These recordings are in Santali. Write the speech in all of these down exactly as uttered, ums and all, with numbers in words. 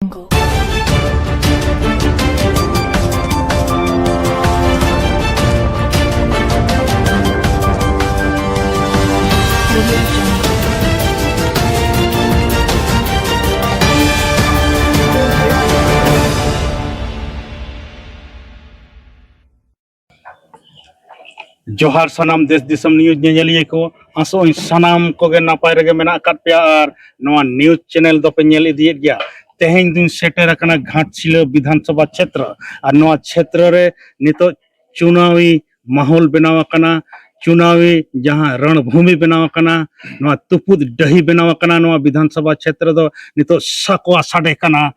ᱡᱚᱦᱟᱨ ᱥᱟᱱᱟᱢ ᱫᱮᱥ ᱫᱤᱥᱚᱢ ᱱᱤᱭᱩᱡᱽ ᱧᱮᱧᱮᱞᱤᱭᱟᱹ ᱠᱚ, ᱟᱥᱚᱜ ᱟᱹᱧ ᱥᱟᱱᱟᱢ ᱠᱚᱜᱮ ᱱᱟᱯᱟᱭ ᱨᱮᱜᱮ ᱢᱮᱱᱟᱜ ᱟᱠᱟᱫ ᱯᱮᱭᱟ ᱟᱨ ᱱᱚᱣᱟ ᱱᱤᱭᱩᱡᱽ ᱪᱮᱱᱮᱞ ᱫᱚᱯᱮ ᱧᱮᱞ ᱤᱫᱤᱭᱮᱫ ᱜᱮᱭᱟ᱾ ᱛᱮᱦᱮᱧ ᱫᱩᱧ ᱥᱮᱴᱮᱨ ᱟᱠᱟᱱᱟ ᱜᱷᱟᱴᱥᱤᱞᱟᱹ ᱵᱤᱫᱷᱟᱱ ᱥᱚᱵᱷᱟ ᱪᱷᱮᱛᱨᱚ, ᱟᱨ ᱱᱚᱣᱟ ᱪᱷᱮᱛᱨᱚ ᱨᱮ ᱱᱤᱛᱚᱜ ᱪᱩᱱᱟᱣᱤ ᱢᱟᱦᱚᱞ ᱵᱮᱱᱟᱣ ᱟᱠᱟᱱᱟ, ᱪᱩᱱᱟᱣᱤ ᱡᱟᱦᱟᱸ ᱨᱚᱬᱵᱷᱩᱢᱤ ᱵᱮᱱᱟᱣ ᱟᱠᱟᱱᱟ, ᱱᱚᱣᱟ ᱛᱩᱯᱩᱫ ᱰᱟᱹᱦᱤ ᱵᱮᱱᱟᱣ ᱟᱠᱟᱱᱟ᱾ ᱱᱚᱣᱟ ᱵᱤᱫᱷᱟᱱ ᱥᱚᱵᱷᱟ ᱪᱷᱮᱛᱨᱚ ᱫᱚ ᱱᱤᱛᱚᱜ ᱥᱟᱠᱣᱟ ᱥᱟᱰᱮ ᱠᱟᱱᱟ,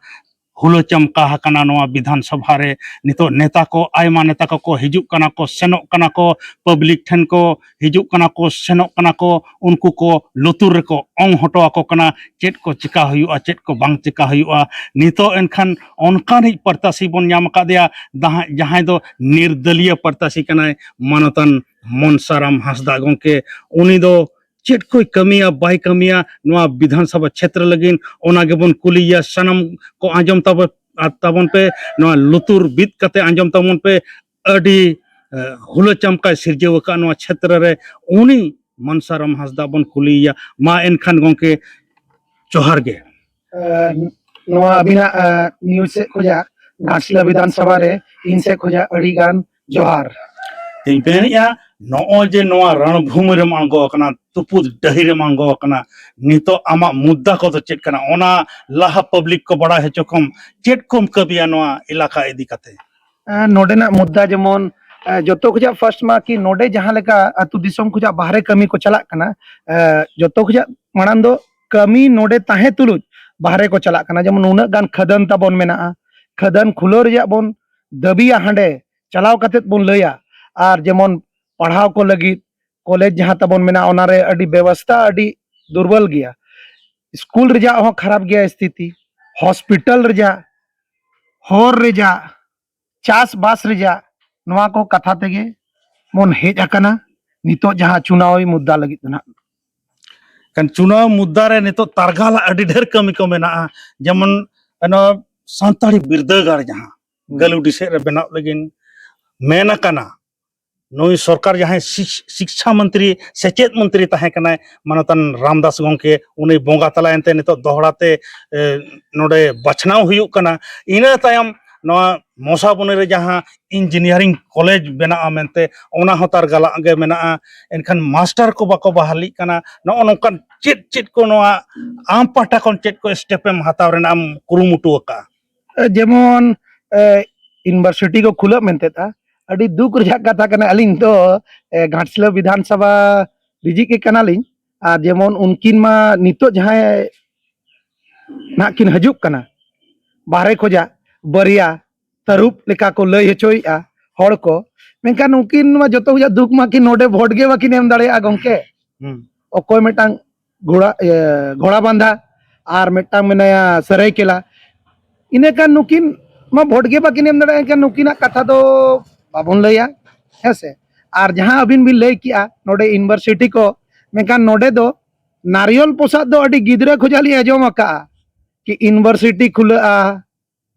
ᱦᱩᱞᱟᱹ ᱪᱟᱢᱠᱟ ᱟᱠᱟᱱᱟ ᱱᱚᱣᱟ ᱵᱤᱫᱷᱟᱱ ᱥᱚᱵᱷᱟ ᱨᱮ᱾ ᱱᱤᱛᱚᱜ ᱱᱮᱛᱟ ᱠᱚ, ᱟᱭᱢᱟ ᱱᱮᱛᱟ ᱠᱚᱠᱚ ᱦᱤᱡᱩᱜ ᱠᱟᱱᱟ ᱠᱚ, ᱥᱮᱱᱚᱜ ᱠᱟᱱᱟ ᱠᱚ, ᱯᱟᱵᱽᱞᱤᱠ ᱴᱷᱮᱱ ᱠᱚ ᱦᱤᱡᱩᱜ ᱠᱟᱱᱟ ᱠᱚ, ᱥᱮᱱᱚᱜ ᱠᱟᱱᱟ ᱠᱚ, ᱩᱱᱠᱩ ᱠᱚ ᱞᱩᱛᱩᱨ ᱨᱮᱠᱚ ᱚᱝ ᱦᱚᱴᱚ ᱟᱠᱚ ᱠᱟᱱᱟ ᱪᱮᱫ ᱠᱚ ᱪᱮᱠᱟ ᱦᱩᱭᱩᱜᱼᱟ, ᱪᱮᱫ ᱠᱚ ᱵᱟᱝ ᱪᱮᱠᱟ ᱦᱩᱭᱩᱜᱼᱟ᱾ ᱱᱤᱛᱚᱜ ᱮᱱᱠᱷᱟᱱ ᱚᱱᱠᱟᱱᱤᱡ ᱯᱨᱚᱛᱟᱥᱤ ᱵᱚᱱ ᱧᱟᱢ ᱟᱠᱟᱫᱮᱭᱟ, ᱡᱟᱦᱟᱸ, ᱡᱟᱦᱟᱸᱭ ᱫᱚ ᱱᱤᱨᱫᱟᱹᱞᱤᱭᱟᱹ ᱯᱨᱚᱛᱟᱥᱤ ᱠᱟᱱᱟᱭ, ᱢᱟᱱᱚᱛᱟᱱ ᱢᱚᱱᱥᱟᱨᱟᱢ ᱦᱟᱸᱥᱫᱟ ᱜᱚᱢᱠᱮ᱾ ᱩᱱᱤ ᱫᱚ ᱪᱮᱫ ᱠᱚᱭ ᱠᱟᱹᱢᱤᱭᱟ ᱵᱟᱭ ᱠᱟᱹᱢᱤᱭᱟ ᱱᱚᱣᱟ ᱵᱤᱫᱷᱟᱱ ᱥᱚᱵᱷᱟ ᱪᱷᱮᱛᱨᱚ ᱞᱟᱹᱜᱤᱫ, ᱚᱱᱟ ᱜᱮᱵᱚᱱ ᱠᱩᱞᱤᱭᱮᱭᱟ᱾ ᱥᱟᱱᱟᱢ ᱠᱚ ᱟᱸᱡᱚᱢ ᱛᱟᱵᱚ-, ᱛᱟᱵᱚᱱ ᱯᱮ, ᱱᱚᱣᱟ ᱞᱩᱛᱩᱨ ᱵᱤᱫ ᱠᱟᱛᱮ ᱟᱸᱡᱚᱢ ᱛᱟᱵᱚᱱ ᱯᱮ᱾ ᱟᱹᱰᱤ, ᱮ, ᱦᱩᱞᱟᱹ ᱪᱟᱢᱠᱟᱭ ᱥᱤᱨᱡᱟᱹᱣ ᱟᱠᱟᱫ ᱱᱚᱣᱟ ᱪᱷᱮᱛᱨᱚ ᱨᱮ, ᱩᱱᱤ ᱢᱚᱱᱥᱟᱨᱟᱢ ᱦᱟᱸᱥᱫᱟ ᱵᱚᱱ ᱠᱩᱞᱤᱭᱮᱭᱟ᱾ ᱢᱟ ᱮᱱᱠᱷᱟᱱ ᱜᱚᱢᱠᱮ, ᱡᱚᱦᱟᱨ ᱜᱮ᱾ ᱮ, ᱱᱚᱣᱟ ᱟᱹᱵᱤᱱᱟᱜ, ᱮ, ᱱᱤᱭᱩᱡᱽ ᱥᱮᱫ ᱠᱷᱚᱱᱟᱜ, ᱜᱷᱟᱴᱥᱤᱞᱟᱹ ᱵᱤᱫᱷᱟᱱ ᱥᱚᱵᱷᱟ ᱨᱮ ᱤᱧ ᱥᱮᱫ ᱠᱷᱚᱱᱟᱜ ᱟᱹᱰᱤ ᱜᱟᱱ ᱡᱚᱦᱟᱨ᱾ ᱤᱧ ᱢᱮᱱᱮᱫᱼᱟ, ᱱᱚᱜᱼᱚᱭ ᱡᱮ ᱱᱚᱣᱟ ᱨᱚᱬᱵᱷᱩᱢᱤ ᱨᱮᱢ ᱟᱬᱜᱚ ᱟᱠᱟᱱᱟ, ᱛᱩᱯᱩᱫ ᱰᱟᱹᱦᱤ ᱨᱮᱢ ᱟᱬᱜᱚ ᱟᱠᱟᱱᱟ, ᱱᱤᱛᱚᱜ ᱟᱢᱟᱜ ᱢᱩᱫᱽᱫᱟ ᱠᱚᱫᱚ ᱪᱮᱫ ᱠᱟᱱᱟ? ᱚᱱᱟ ᱞᱟᱦᱟ ᱯᱟᱵᱽᱞᱤᱠ ᱠᱚ ᱵᱟᱲᱟᱭ ᱦᱚᱪᱚ ᱠᱚᱢ, ᱪᱮᱫ ᱠᱚᱢ ᱠᱟᱹᱢᱤᱭᱟ ᱱᱚᱣᱟ ᱮᱞᱟᱠᱟ ᱤᱫᱤ ᱠᱟᱛᱮ? ᱮ, ᱱᱚᱰᱮᱱᱟᱜ ᱢᱩᱫᱽᱫᱟ ᱡᱮᱢᱚᱱ, ᱮ, ᱡᱚᱛᱚ ᱠᱷᱚᱡᱟᱜ ᱯᱷᱟᱥᱴ ᱢᱟ ᱠᱤ ᱱᱚᱰᱮ ᱡᱟᱦᱟᱸ ᱞᱮᱠᱟ ᱟᱹᱛᱩ ᱫᱤᱥᱚᱢ ᱠᱷᱚᱡᱟᱜ ᱵᱟᱦᱨᱮ ᱠᱟᱹᱢᱤ ᱠᱚ ᱪᱟᱞᱟᱜ ᱠᱟᱱᱟ, ᱮ, ᱡᱚᱛᱚ ᱠᱷᱚᱡᱟᱜ ᱢᱟᱲᱟᱝ ᱫᱚ ᱠᱟᱹᱢᱤ ᱱᱚᱰᱮ ᱛᱟᱦᱮᱸ ᱛᱩᱞᱩᱡ ᱵᱟᱦᱨᱮ ᱠᱚ ᱪᱟᱞᱟᱜ ᱠᱟᱱᱟ᱾ ᱡᱮᱢᱚᱱ ᱩᱱᱟᱹᱜ ᱜᱟᱱ ᱠᱷᱟᱫᱟᱱ ᱛᱟᱵᱚᱱ ᱢᱮᱱᱟᱜᱼᱟ, ᱠᱷᱟᱫᱟᱱ ᱠᱷᱩᱞᱟᱹᱣ ᱨᱮᱭᱟᱜ ᱵᱚᱱ ᱫᱟᱹᱵᱤᱭᱟ ᱦᱟᱸᱰᱮ ᱪᱟᱞᱟᱣ ᱠᱟᱛᱮᱫ ᱵᱚᱱ ᱞᱟᱹᱭᱟ, ᱟᱨ ᱡᱮᱢᱚᱱ ᱯᱟᱲᱦᱟᱣ ᱠᱚ ᱞᱟᱹᱜᱤᱫ ᱠᱚᱞᱮᱡᱽ ᱡᱟᱦᱟᱸ ᱛᱟᱵᱚᱱ ᱢᱮᱱᱟᱜᱼᱟ, ᱚᱱᱟᱨᱮ ᱟᱹᱰᱤ ᱵᱮᱵᱚᱥᱛᱷᱟ ᱟᱹᱰᱤ ᱫᱩᱨᱵᱚᱞ ᱜᱮᱭᱟ᱾ ᱥᱠᱩᱞ ᱨᱮᱭᱟᱜ ᱦᱚᱸ ᱠᱷᱟᱨᱟᱯ ᱜᱮᱭᱟ ᱥᱛᱷᱤᱛᱤ, ᱦᱚᱥᱯᱤᱴᱟᱞ ᱨᱮᱭᱟᱜ, ᱦᱚᱨ ᱨᱮᱭᱟᱜ, ᱪᱟᱥᱵᱟᱥ ᱨᱮᱭᱟᱜ, ᱱᱚᱣᱟ ᱠᱚ ᱠᱟᱛᱷᱟ ᱛᱮᱜᱮ ᱵᱚᱱ ᱦᱮᱡ ᱟᱠᱟᱱᱟ ᱱᱤᱛᱚᱜ ᱡᱟᱦᱟᱸ ᱪᱩᱱᱟᱣᱤ ᱢᱩᱫᱽᱫᱟ ᱞᱟᱹᱜᱤᱫ ᱫᱚ ᱱᱟᱦᱟᱜ᱾ ᱠᱷᱟᱱ ᱪᱩᱱᱟᱣ ᱢᱩᱫᱽᱫᱟ ᱨᱮ ᱱᱤᱛᱚᱜ ᱛᱟᱨᱜᱟᱞ ᱟᱹᱰᱤ ᱰᱷᱮᱨ ᱠᱟᱹᱢᱤ ᱠᱚ ᱢᱮᱱᱟᱜᱼᱟ, ᱡᱮᱢᱚᱱ ᱱᱚᱣᱟ ᱥᱟᱱᱛᱟᱲᱤ ᱵᱤᱨᱫᱟᱹᱜᱟᱲ ᱡᱟᱦᱟᱸ ᱜᱟᱹᱞᱩᱰᱤ ᱥᱮᱫ ᱨᱮ ᱵᱮᱱᱟᱣ ᱞᱟᱹᱜᱤᱫ ᱢᱮᱱ ᱟᱠᱟᱱᱟ, ᱱᱩᱭ ᱥᱚᱨᱠᱟᱨ ᱡᱟᱦᱟᱸᱭ ᱥᱤᱠ-, ᱥᱤᱠᱪᱷᱟ ᱢᱚᱱᱛᱨᱤ, ᱥᱮᱪᱮᱫ ᱢᱚᱱᱛᱨᱤ ᱛᱟᱦᱮᱸ ᱠᱟᱱᱟᱭ, ᱢᱟᱱᱚᱛᱟᱱ ᱨᱟᱢᱫᱟᱥ ᱜᱚᱢᱠᱮ, ᱩᱱᱤ ᱵᱚᱸᱜᱟ ᱛᱟᱞᱟᱭᱮᱱᱛᱮ ᱱᱤᱛᱚᱜ ᱫᱚᱦᱲᱟ ᱛᱮ, ᱮ, ᱱᱚᱰᱮ ᱵᱟᱪᱷᱱᱟᱣ ᱦᱩᱭᱩᱜ ᱠᱟᱱᱟ᱾ ᱤᱱᱟᱹ ᱛᱟᱭᱚᱢ ᱱᱚᱣᱟ ᱢᱚᱥᱟᱵᱚᱱᱤ ᱨᱮ ᱡᱟᱦᱟᱸ ᱤᱧᱡᱤᱱᱤᱭᱟᱨᱤᱝ ᱠᱚᱞᱮᱡᱽ ᱵᱮᱱᱟᱜᱼᱟ ᱢᱮᱱᱛᱮ, ᱚᱱᱟ ᱦᱚᱸ ᱛᱟᱨ ᱜᱟᱞᱟᱜ ᱜᱮ ᱢᱮᱱᱟᱜᱼᱟ᱾ ᱮᱱᱠᱷᱟᱱ ᱢᱟᱥᱴᱟᱨ ᱠᱚ ᱵᱟᱠᱚ ᱵᱟᱦᱟᱞᱤᱜ ᱠᱟᱱᱟ᱾ ᱱᱚᱜᱼᱚ ᱱᱚᱝᱠᱟᱱ ᱪᱮᱫ ᱪᱮᱫ ᱠᱚ ᱱᱚᱣᱟ ᱟᱢ ᱯᱟᱦᱴᱟ ᱠᱷᱚᱱ ᱪᱮᱫ ᱠᱚ ᱥᱴᱮᱯ ᱮᱢ ᱦᱟᱛᱟᱣ ᱨᱮᱱᱟᱜ ᱮᱢ ᱠᱩᱨᱩᱢᱩᱴᱩ ᱟᱠᱟᱫᱼᱟ? ᱡᱮᱢᱚᱱ, ᱮ, ᱤᱭᱩᱱᱤᱵᱷᱟᱨᱥᱤᱴᱤ ᱠᱚ ᱠᱷᱩᱞᱟᱹᱜ ᱢᱮᱱᱛᱮ ᱛᱟ, ᱟᱹᱰᱤ ᱫᱩᱠ ᱨᱮᱭᱟᱜ ᱠᱟᱛᱷᱟ ᱠᱟᱱᱟ᱾ ᱟᱹᱞᱤᱧ ᱫᱚ, ᱮ, ᱜᱷᱟᱴᱥᱤᱞᱟᱹ ᱵᱤᱫᱷᱟᱱ ᱥᱚᱵᱷᱟ ᱨᱤᱡᱤᱡ ᱜᱮ ᱠᱟᱱᱟᱞᱤᱧ᱾ ᱟᱨ ᱡᱮᱢᱚᱱ ᱩᱱᱠᱤᱱ ᱢᱟ ᱱᱤᱛᱚᱜ ᱡᱟᱦᱟᱸᱭ ᱱᱟᱦᱟᱜ ᱠᱤᱱ ᱦᱤᱡᱩᱜ ᱠᱟᱱᱟ ᱵᱟᱦᱨᱮ ᱠᱷᱚᱡᱟᱜ, ᱵᱟᱨᱭᱟ ᱛᱟᱹᱨᱩᱵ ᱞᱮᱠᱟ ᱠᱚ ᱞᱟᱹᱭ ᱦᱚᱪᱚᱭᱮᱫᱼᱟ ᱦᱚᱲ ᱠᱚ, ᱢᱮᱱᱠᱷᱟᱱ ᱩᱱᱠᱤᱱ ᱢᱟ ᱡᱚᱛᱚ ᱠᱷᱚᱡᱟᱜ ᱫᱩᱠ ᱢᱟ ᱠᱤᱱ ᱱᱚᱰᱮ ᱵᱷᱳᱴ ᱜᱮ ᱵᱟᱹᱠᱤᱱ ᱮᱢ ᱫᱟᱲᱮᱭᱟᱜᱼᱟ ᱜᱚᱢᱠᱮ᱾ ᱦᱩᱸ᱾ ᱚᱠᱚᱭ ᱢᱤᱫᱴᱟᱝ ᱜᱷᱳᱲᱟ, ᱤᱭᱟᱹ, ᱜᱷᱳᱲᱟ ᱵᱟᱸᱫᱷᱟ ᱟᱨ ᱢᱤᱫᱴᱟᱝ ᱢᱮᱱᱟᱭᱟ ᱥᱟᱹᱨᱟᱹᱭᱠᱮᱞᱟ᱾ ᱤᱱᱟᱹᱠᱷᱟᱱ ᱱᱩᱠᱤᱱ ᱢᱟ ᱵᱷᱳᱴ ᱜᱮ ᱵᱟᱹᱠᱤᱱ ᱮᱢ ᱫᱟᱲᱮᱭᱟᱜᱼᱟ, ᱮᱱᱠᱷᱟᱱ ᱱᱩᱠᱤᱱᱟᱜ ᱠᱟᱛᱷᱟ ᱫᱚ ᱵᱟᱵᱚᱱ ᱞᱟᱹᱭᱟ, ᱦᱮᱸ ᱥᱮ? ᱟᱨ ᱡᱟᱦᱟᱸ ᱟᱹᱵᱤᱱ ᱵᱤᱱ ᱞᱟᱹᱭ ᱠᱮᱜᱼᱟ ᱱᱚᱰᱮ ᱤᱭᱩᱱᱤᱵᱷᱟᱨᱥᱤᱴᱤ ᱠᱚ, ᱢᱮᱱᱠᱷᱟᱱ ᱱᱚᱰᱮ ᱫᱚ ᱱᱟᱨᱤᱭᱚᱞ ᱯᱚᱥᱟᱫ ᱫᱚ ᱟᱹᱰᱤ ᱜᱤᱫᱽᱨᱟᱹ ᱠᱷᱚᱡᱟᱜ ᱞᱤᱧ ᱟᱸᱡᱚᱢ ᱟᱠᱟᱜᱼᱟ ᱠᱤ ᱤᱭᱩᱱᱤᱵᱷᱟᱨᱥᱤᱴᱤ ᱠᱷᱩᱞᱟᱹᱜᱼᱟ,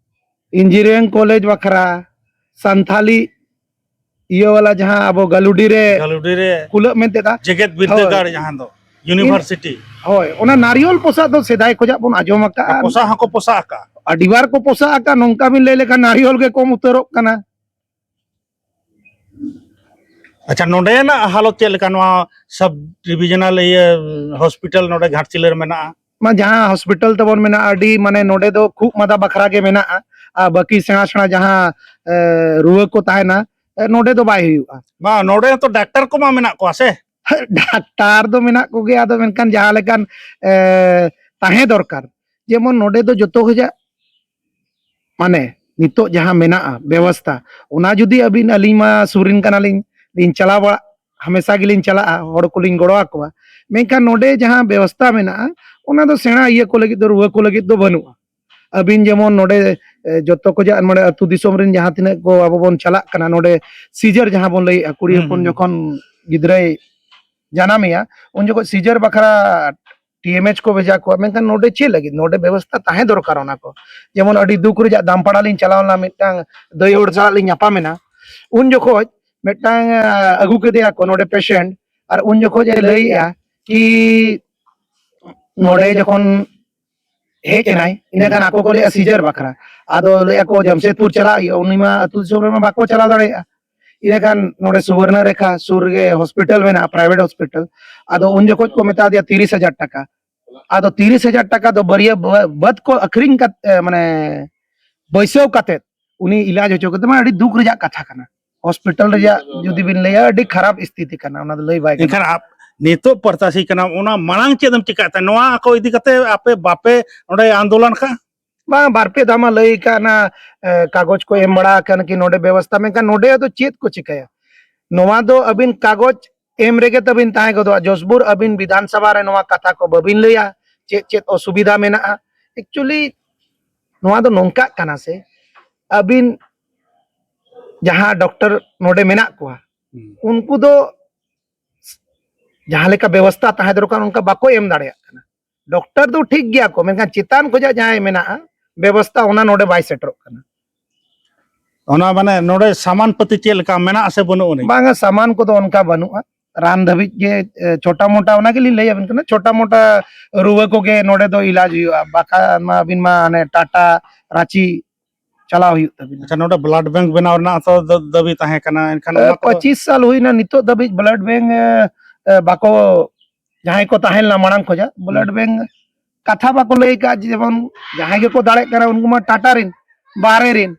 ᱤᱧᱡᱤᱱᱤᱭᱟᱨᱤᱝ ᱠᱚᱞᱮᱡᱽ ᱵᱟᱠᱷᱨᱟ, ᱥᱟᱱᱛᱷᱟᱞᱤ ᱤᱭᱟᱹ ᱵᱟᱞᱟ ᱡᱟᱦᱟᱸ ᱟᱵᱚ ᱜᱟᱞᱩᱰᱤ ᱨᱮ ᱜᱟᱞᱩᱰᱤ ᱨᱮ ᱠᱷᱩᱞᱟᱹᱜ ᱢᱮᱱᱛᱮ ᱫᱟ᱾ ᱡᱮᱜᱮᱛ ᱵᱤᱨᱫᱟᱹᱜᱟᱲ ᱦᱳᱭ᱾ ᱡᱟᱦᱟᱸ ᱫᱚ ᱤᱭᱩᱱᱤᱵᱷᱟᱨᱥᱤᱴᱤ᱾ ᱦᱳᱭ, ᱚᱱᱟ ᱱᱟᱨᱤᱭᱚᱞ ᱯᱚᱥᱟᱜ ᱫᱚ ᱥᱮᱫᱟᱭ ᱠᱷᱚᱡᱟᱜ ᱵᱚᱱ ᱟᱸᱡᱚᱢ ᱟᱠᱟᱜᱼᱟ᱾ ᱯᱚᱥᱟᱜ ᱦᱚᱸᱠᱚ ᱯᱚᱥᱟᱜ ᱟᱠᱟᱜᱼᱟ᱾ ᱟᱹᱰᱤ ᱵᱟᱨ ᱠᱚ ᱯᱚᱥᱟᱜ ᱟᱠᱟᱜᱼᱟ, ᱱᱚᱝᱠᱟ ᱵᱤᱱ ᱞᱟᱹᱭ ᱞᱮᱠᱷᱟᱱ ᱱᱟᱨᱤᱭᱚᱞ ᱜᱮ ᱠᱚᱢ ᱩᱛᱟᱹᱨᱚᱜ ᱠᱟᱱᱟ᱾ ᱟᱪᱪᱷᱟ, ᱱᱚᱰᱮᱱᱟᱜ ᱦᱟᱞᱚᱛ ᱪᱮᱫ ᱞᱮᱠᱟ? ᱱᱚᱣᱟ ᱥᱟᱵ ᱰᱤᱵᱷᱤᱡᱚᱱᱟᱞ ᱤᱭᱟᱹ ᱦᱚᱥᱯᱤᱴᱟᱞ ᱱᱚᱰᱮ ᱜᱷᱟᱴᱥᱤᱞᱟᱹ ᱨᱮ ᱢᱮᱱᱟᱜᱼᱟ? ᱢᱟ ᱡᱟᱦᱟᱸ ᱦᱚᱥᱯᱤᱴᱟᱞ ᱛᱟᱵᱚᱱ ᱢᱮᱱᱟᱜᱼᱟ, ᱟᱹᱰᱤ ᱢᱟᱱᱮ ᱱᱚᱰᱮ ᱫᱚ ᱠᱷᱩᱜ ᱢᱟᱫᱟ ᱵᱟᱠᱷᱨᱟ ᱜᱮ ᱢᱮᱱᱟᱜᱼᱟ, ᱟᱨ ᱵᱟᱹᱠᱤ ᱥᱮᱬᱟ ᱥᱮᱬᱟ ᱡᱟᱦᱟᱸ, ᱮ, ᱨᱩᱣᱟᱹ ᱠᱚ ᱛᱟᱦᱮᱱᱟ, ᱮ, ᱱᱚᱰᱮ ᱫᱚ ᱵᱟᱭ ᱦᱩᱭᱩᱜᱼᱟ᱾ ᱵᱟᱝ, ᱱᱚᱰᱮ ᱦᱚᱸᱛᱚ ᱰᱟᱠᱛᱟᱨ ᱠᱚᱢᱟ ᱢᱮᱱᱟᱜ ᱠᱚᱣᱟ ᱥᱮ? ᱰᱟᱠᱛᱟᱨ ᱫᱚ ᱢᱮᱱᱟᱜ ᱠᱚᱜᱮᱭᱟ, ᱟᱫᱚ ᱢᱮᱱᱠᱷᱟᱱ ᱡᱟᱦᱟᱸ ᱞᱮᱠᱟᱱ, ᱮ, ᱛᱟᱦᱮᱸ ᱫᱚᱨᱠᱟᱨ, ᱡᱮᱢᱚᱱ ᱱᱚᱰᱮ ᱫᱚ ᱡᱚᱛᱚ ᱠᱷᱚᱡᱟᱜ ᱢᱟᱱᱮ ᱱᱤᱛᱚᱜ ᱡᱟᱦᱟᱸ ᱢᱮᱱᱟᱜᱼᱟ ᱵᱮᱵᱚᱥᱛᱷᱟ, ᱚᱱᱟ ᱡᱩᱫᱤ ᱟᱹᱵᱤᱱ, ᱟᱹᱞᱤᱧ ᱢᱟ ᱥᱩᱨ ᱨᱮᱱ ᱠᱟᱱᱟᱞᱤᱧ, ᱞᱤᱧ ᱪᱟᱞᱟᱣ ᱵᱟᱲᱟᱜ, ᱦᱟᱢᱮᱥᱟ ᱜᱮᱞᱤᱧ ᱪᱟᱞᱟᱜᱼᱟ, ᱦᱚᱲ ᱠᱚᱞᱤᱧ ᱜᱚᱲᱚ ᱟᱠᱚᱣᱟ, ᱢᱮᱱᱠᱷᱟᱱ ᱱᱚᱰᱮ ᱡᱟᱦᱟᱸ ᱵᱮᱵᱚᱥᱛᱷᱟ ᱢᱮᱱᱟᱜᱼᱟ, ᱚᱱᱟ ᱫᱚ ᱥᱮᱬᱟ ᱤᱭᱟᱹ ᱠᱚ ᱞᱟᱹᱜᱤᱫ ᱫᱚ, ᱨᱩᱣᱟᱹ ᱠᱚ ᱞᱟᱹᱜᱤᱫ ᱫᱚ ᱵᱟᱹᱱᱩᱜᱼᱟ᱾ ᱟᱹᱵᱤᱱ ᱡᱮᱢᱚᱱ ᱱᱚᱰᱮ, ᱮ, ᱡᱚᱛᱚ ᱠᱷᱚᱡᱟᱜ ᱱᱚᱰᱮ ᱟᱹᱛᱩ ᱫᱤᱥᱚᱢ ᱨᱮᱱ ᱡᱟᱦᱟᱸ ᱛᱤᱱᱟᱹᱜ ᱠᱚ ᱟᱵᱚ ᱵᱚᱱ ᱪᱟᱞᱟᱜ ᱠᱟᱱᱟ, ᱱᱚᱰᱮ ᱥᱤᱡᱟᱨ ᱡᱟᱦᱟᱸ ᱵᱚᱱ ᱞᱟᱹᱭᱮᱜᱼᱟ, ᱠᱩᱲᱤ ᱦᱩᱸ, ᱦᱚᱯᱚᱱ ᱦᱩᱸ᱾ ᱡᱚᱠᱷᱚᱱ ᱜᱤᱫᱽᱨᱟᱹᱭ ᱡᱟᱱᱟᱢᱮᱭᱟ, ᱩᱱ ᱡᱚᱠᱷᱚᱱ ᱥᱤᱡᱟᱨ ᱵᱟᱠᱷᱨᱟ ᱰᱤ ᱮᱢ ᱮᱭᱤᱪ ᱠᱚ ᱵᱷᱮᱡᱟ ᱠᱚᱣᱟ, ᱢᱮᱱᱠᱷᱟᱱ ᱱᱚᱰᱮ ᱪᱮᱫ ᱞᱟᱹᱜᱤᱫ? ᱱᱚᱰᱮ ᱵᱮᱵᱚᱥᱛᱷᱟ ᱛᱟᱦᱮᱸ ᱫᱚᱨᱠᱟᱨ ᱚᱱᱟ ᱠᱚ᱾ ᱡᱮᱢᱚᱱ ᱟᱹᱰᱤ ᱫᱩᱠ ᱨᱮᱭᱟᱜ ᱫᱟᱢᱯᱟᱲᱟ ᱞᱤᱧ ᱪᱟᱞᱟᱣ ᱞᱮᱱᱟ, ᱢᱤᱫᱴᱟᱝ ᱫᱟᱹᱭ ᱦᱚᱲ ᱥᱟᱞᱟᱜ ᱞᱤᱧ ᱧᱟᱯᱟᱢᱮᱱᱟ, ᱩᱱ ᱡᱚᱠᱷᱚᱡ ᱢᱤᱫᱴᱟᱝ ᱟᱹᱜᱩ ᱠᱮᱫᱮᱭᱟ ᱠᱚ ᱱᱚᱰᱮ ᱯᱮᱥᱮᱱᱴ, ᱟᱨ ᱩᱱ ᱡᱚᱠᱷᱚᱡ ᱮ ᱞᱟᱹᱭᱮᱜᱼᱟ ᱠᱤ ᱱᱚᱰᱮ ᱡᱚᱠᱷᱚᱱ ᱦᱮᱡ ᱮᱱᱟᱭ, ᱤᱱᱟᱹᱠᱷᱟᱱ ᱟᱠᱚ ᱠᱚ ᱞᱟᱹᱭᱟ ᱥᱤᱡᱟᱨ ᱵᱟᱠᱷᱨᱟ᱾ ᱟᱫᱚ ᱞᱟᱹᱭᱟ ᱠᱚ ᱡᱟᱢᱥᱮᱫᱽᱯᱩᱨ ᱪᱟᱞᱟᱜ ᱦᱩᱭᱩᱜᱼᱟ, ᱩᱱᱤ ᱢᱟ ᱟᱹᱛᱩ ᱫᱤᱥᱚᱢ ᱨᱮᱢᱟ ᱵᱟᱠᱚ ᱪᱟᱞᱟᱣ ᱫᱟᱲᱮᱭᱟᱜᱼᱟ᱾ ᱤᱱᱟᱹᱠᱷᱟᱱ ᱱᱚᱰᱮ ᱥᱩᱵᱚᱨᱱᱚ ᱨᱮᱠᱷᱟ ᱥᱩᱨ ᱨᱮᱜᱮ ᱦᱚᱥᱯᱤᱴᱟᱞ ᱢᱮᱱᱟᱜᱼᱟ, ᱯᱨᱟᱭᱵᱷᱮᱴ ᱦᱚᱥᱯᱤᱴᱟᱞ᱾ ᱟᱫᱚ ᱩᱱ ᱡᱚᱠᱷᱚᱡ ᱠᱚ ᱢᱮᱛᱟ ᱫᱮᱭᱟ ᱛᱤᱨᱤᱥ ᱦᱟᱡᱟᱨ ᱴᱟᱠᱟ᱾ ᱟᱫᱚ ᱛᱤᱨᱤᱥ ᱦᱟᱡᱟᱨ ᱴᱟᱠᱟ ᱫᱚ ᱵᱟᱹᱨᱭᱟᱹ ᱵᱟᱹᱫ ᱠᱚ ᱟᱹᱠᱷᱨᱤᱧ ᱠᱟᱛᱮ, ᱢᱟᱱᱮ ᱵᱟᱹᱭᱥᱟᱹᱣ ᱠᱟᱛᱮ ᱩᱱᱤ ᱤᱞᱟᱡᱽ ᱦᱚᱪᱚ ᱠᱟᱛᱮ, ᱢᱟ ᱟᱹᱰᱤ ᱫᱩᱠ ᱨᱮᱭᱟᱜ ᱠᱟᱛᱷᱟ ᱠᱟᱱᱟ᱾ ᱦᱚᱥᱯᱤᱴᱟᱞ ᱨᱮᱭᱟᱜ ᱡᱩᱫᱤ ᱵᱤᱱ ᱞᱟᱹᱭᱟ, ᱟᱹᱰᱤ ᱠᱷᱟᱨᱟᱯ ᱥᱛᱷᱤᱛᱤ ᱠᱟᱱᱟ, ᱚᱱᱟ ᱫᱚ ᱞᱟᱹᱭ ᱵᱟᱭ ᱜᱟᱱᱚᱜᱼᱟ᱾ ᱮᱱᱠᱷᱟᱱ ᱟᱯ- ᱱᱤᱛᱚᱜ ᱯᱨᱚᱛᱛᱟᱥᱤ ᱠᱟᱱᱟ, ᱚᱱᱟ ᱢᱟᱲᱟᱝ ᱪᱮᱫ ᱮᱢ ᱪᱤᱠᱟᱭᱮᱫ ᱛᱟᱦᱮᱸᱫ? ᱱᱚᱣᱟ ᱠᱚ ᱤᱫᱤ ᱠᱟᱛᱮ ᱟᱯᱮ ᱵᱟᱯᱮ ᱚᱸᱰᱮ ᱟᱱᱫᱳᱞᱚᱱ ᱠᱟᱜᱼᱟ? ᱵᱟᱝ, ᱵᱟᱨ ᱯᱮ ᱫᱷᱟᱣ ᱢᱟ ᱞᱟᱹᱭ ᱠᱟᱜ ᱱᱟ, ᱮ, ᱠᱟᱜᱚᱡᱽ ᱠᱚ ᱮᱢ ᱵᱟᱲᱟ ᱟᱠᱟᱱ ᱠᱤ ᱱᱚᱰᱮ ᱵᱮᱵᱚᱥᱛᱷᱟ, ᱢᱮᱱᱠᱷᱟᱱ ᱱᱚᱰᱮ ᱟᱫᱚ ᱪᱮᱫ ᱠᱚ ᱪᱤᱠᱟᱹᱭᱟ? ᱱᱚᱣᱟ ᱫᱚ ᱟᱹᱵᱤᱱ ᱠᱟᱜᱚᱡᱽ ᱮᱢ ᱨᱮᱜᱮ ᱛᱟᱹᱵᱤᱱ ᱛᱟᱦᱮᱸ ᱜᱚᱫᱚᱜᱼᱟ᱾ ᱡᱚᱥᱵᱩᱨ ᱟᱹᱵᱤᱱ ᱵᱤᱫᱷᱟᱱ ᱥᱚᱵᱷᱟ ᱨᱮ ᱱᱚᱣᱟ ᱠᱟᱛᱷᱟ ᱠᱚ ᱵᱟᱹᱵᱤᱱ ᱞᱟᱹᱭᱟ, ᱪᱮᱫ ᱪᱮᱫ ᱚᱥᱩᱵᱤᱫᱷᱟ ᱢᱮᱱᱟᱜᱼᱟ᱾ ᱮᱠᱪᱩᱭᱮᱞᱤ ᱱᱚᱣᱟ ᱫᱚ ᱱᱚᱝᱠᱟᱜ ᱠᱟᱱᱟ ᱥᱮ, ᱟᱹᱵᱤᱱ ᱡᱟᱦᱟᱸ ᱰᱚᱠᱴᱚᱨ ᱱᱚᱰᱮ ᱢᱮᱱᱟᱜ ᱠᱚᱣᱟ, ᱦᱩᱸ᱾ ᱩᱱᱠᱩ ᱫᱚ ᱡᱟᱦᱟᱸ ᱞᱮᱠᱟ ᱵᱮᱵᱚᱥᱛᱷᱟ ᱛᱟᱦᱮᱸ ᱫᱚᱨᱠᱟᱨ, ᱚᱱᱠᱟ ᱵᱟᱠᱚ ᱮᱢ ᱫᱟᱲᱮᱭᱟᱜ ᱠᱟᱱᱟ᱾ ᱰᱚᱠᱴᱚᱨ ᱫᱚ ᱴᱷᱤᱠ ᱜᱮᱭᱟ ᱠᱚ, ᱢᱮᱱᱠᱷᱟᱱ ᱪᱮᱛᱟᱱ ᱠᱷᱚᱱᱟᱜ ᱡᱟᱦᱟᱸᱭ ᱢᱮᱱᱟᱜᱼᱟ ᱵᱮᱵᱚᱥᱛᱷᱟ, ᱚᱱᱟ ᱱᱚᱰᱮ ᱵᱟᱭ ᱥᱮᱴᱮᱨᱚᱜ ᱠᱟᱱᱟ᱾ ᱚᱱᱟ ᱢᱟᱱᱮ ᱱᱚᱰᱮ ᱥᱟᱢᱟᱱ ᱯᱟᱹᱛᱤ ᱪᱮᱫ ᱞᱮᱠᱟ ᱢᱮᱱᱟᱜ ᱟᱥᱮ ᱵᱟᱹᱱᱩᱜ ᱟᱹᱱᱤᱡ? ᱵᱟᱝᱟ, ᱥᱟᱢᱟᱱ ᱠᱚᱫᱚ ᱚᱱᱠᱟ ᱵᱟᱹᱱᱩᱜᱼᱟ᱾ ᱨᱟᱱ ᱫᱷᱟᱹᱵᱤᱡ ᱜᱮ, ᱮ, ᱪᱷᱳᱴᱟ ᱢᱳᱴᱟ, ᱚᱱᱟ ᱜᱮᱞᱤᱧ ᱞᱟᱹᱭ ᱟᱵᱤᱱ ᱠᱟᱱᱟ, ᱪᱷᱳᱴᱟ ᱢᱳᱴᱟ ᱨᱩᱣᱟᱹ ᱠᱚᱜᱮ ᱱᱚᱰᱮ ᱫᱚ ᱤᱞᱟᱡᱽ ᱦᱩᱭᱩᱜᱼᱟ᱾ ᱵᱟᱠᱷᱟᱱ ᱢᱟ ᱟᱹᱵᱤᱱ ᱢᱟ ᱦᱟᱱᱮ ᱴᱟᱴᱟ, ᱨᱟᱸᱪᱤ ᱪᱟᱞᱟᱣ ᱦᱩᱭᱩᱜ ᱛᱟᱵᱤᱱᱟ᱾ ᱟᱪᱪᱷᱟ, ᱱᱚᱰᱮ ᱵᱞᱟᱰ ᱵᱮᱝᱠ ᱵᱮᱱᱟᱣ ᱨᱮᱱᱟᱜ ᱛᱚ ᱫᱟ- ᱫᱟᱹᱵᱤ ᱛᱟᱦᱮᱸ ᱠᱟᱱᱟ, ᱮᱱᱠᱷᱟᱱ ᱮ, ᱚᱱᱟ ᱠᱚᱫᱚ ᱯᱚᱸᱪᱤᱥ ᱥᱟᱞ ᱦᱩᱭᱱᱟ, ᱱᱤᱛᱚᱜ ᱫᱷᱟᱹᱵᱤᱡ ᱵᱞᱟᱰ ᱵᱮᱝᱠ, ᱮ, ᱮ, ᱵᱟᱠᱚ, ᱡᱟᱦᱟᱸᱭ ᱠᱚ ᱛᱟᱦᱮᱸ ᱞᱮᱱᱟ ᱢᱟᱲᱟᱝ ᱠᱷᱚᱱᱟᱜ, ᱵᱞᱟᱰ ᱵᱮᱝᱠ ᱠᱟᱛᱷᱟ ᱵᱟᱠᱚ ᱞᱟᱹᱭ ᱟᱠᱟᱫ, ᱡᱮᱢᱚᱱ ᱡᱟᱦᱟᱸᱭ ᱜᱮᱠᱚ ᱫᱟᱲᱮᱜ ᱠᱟᱱᱟ ᱩᱱᱠᱩ ᱢᱟ ᱴᱟᱴᱟ ᱨᱮᱱ, ᱵᱟᱦᱨᱮ ᱨᱮᱱ,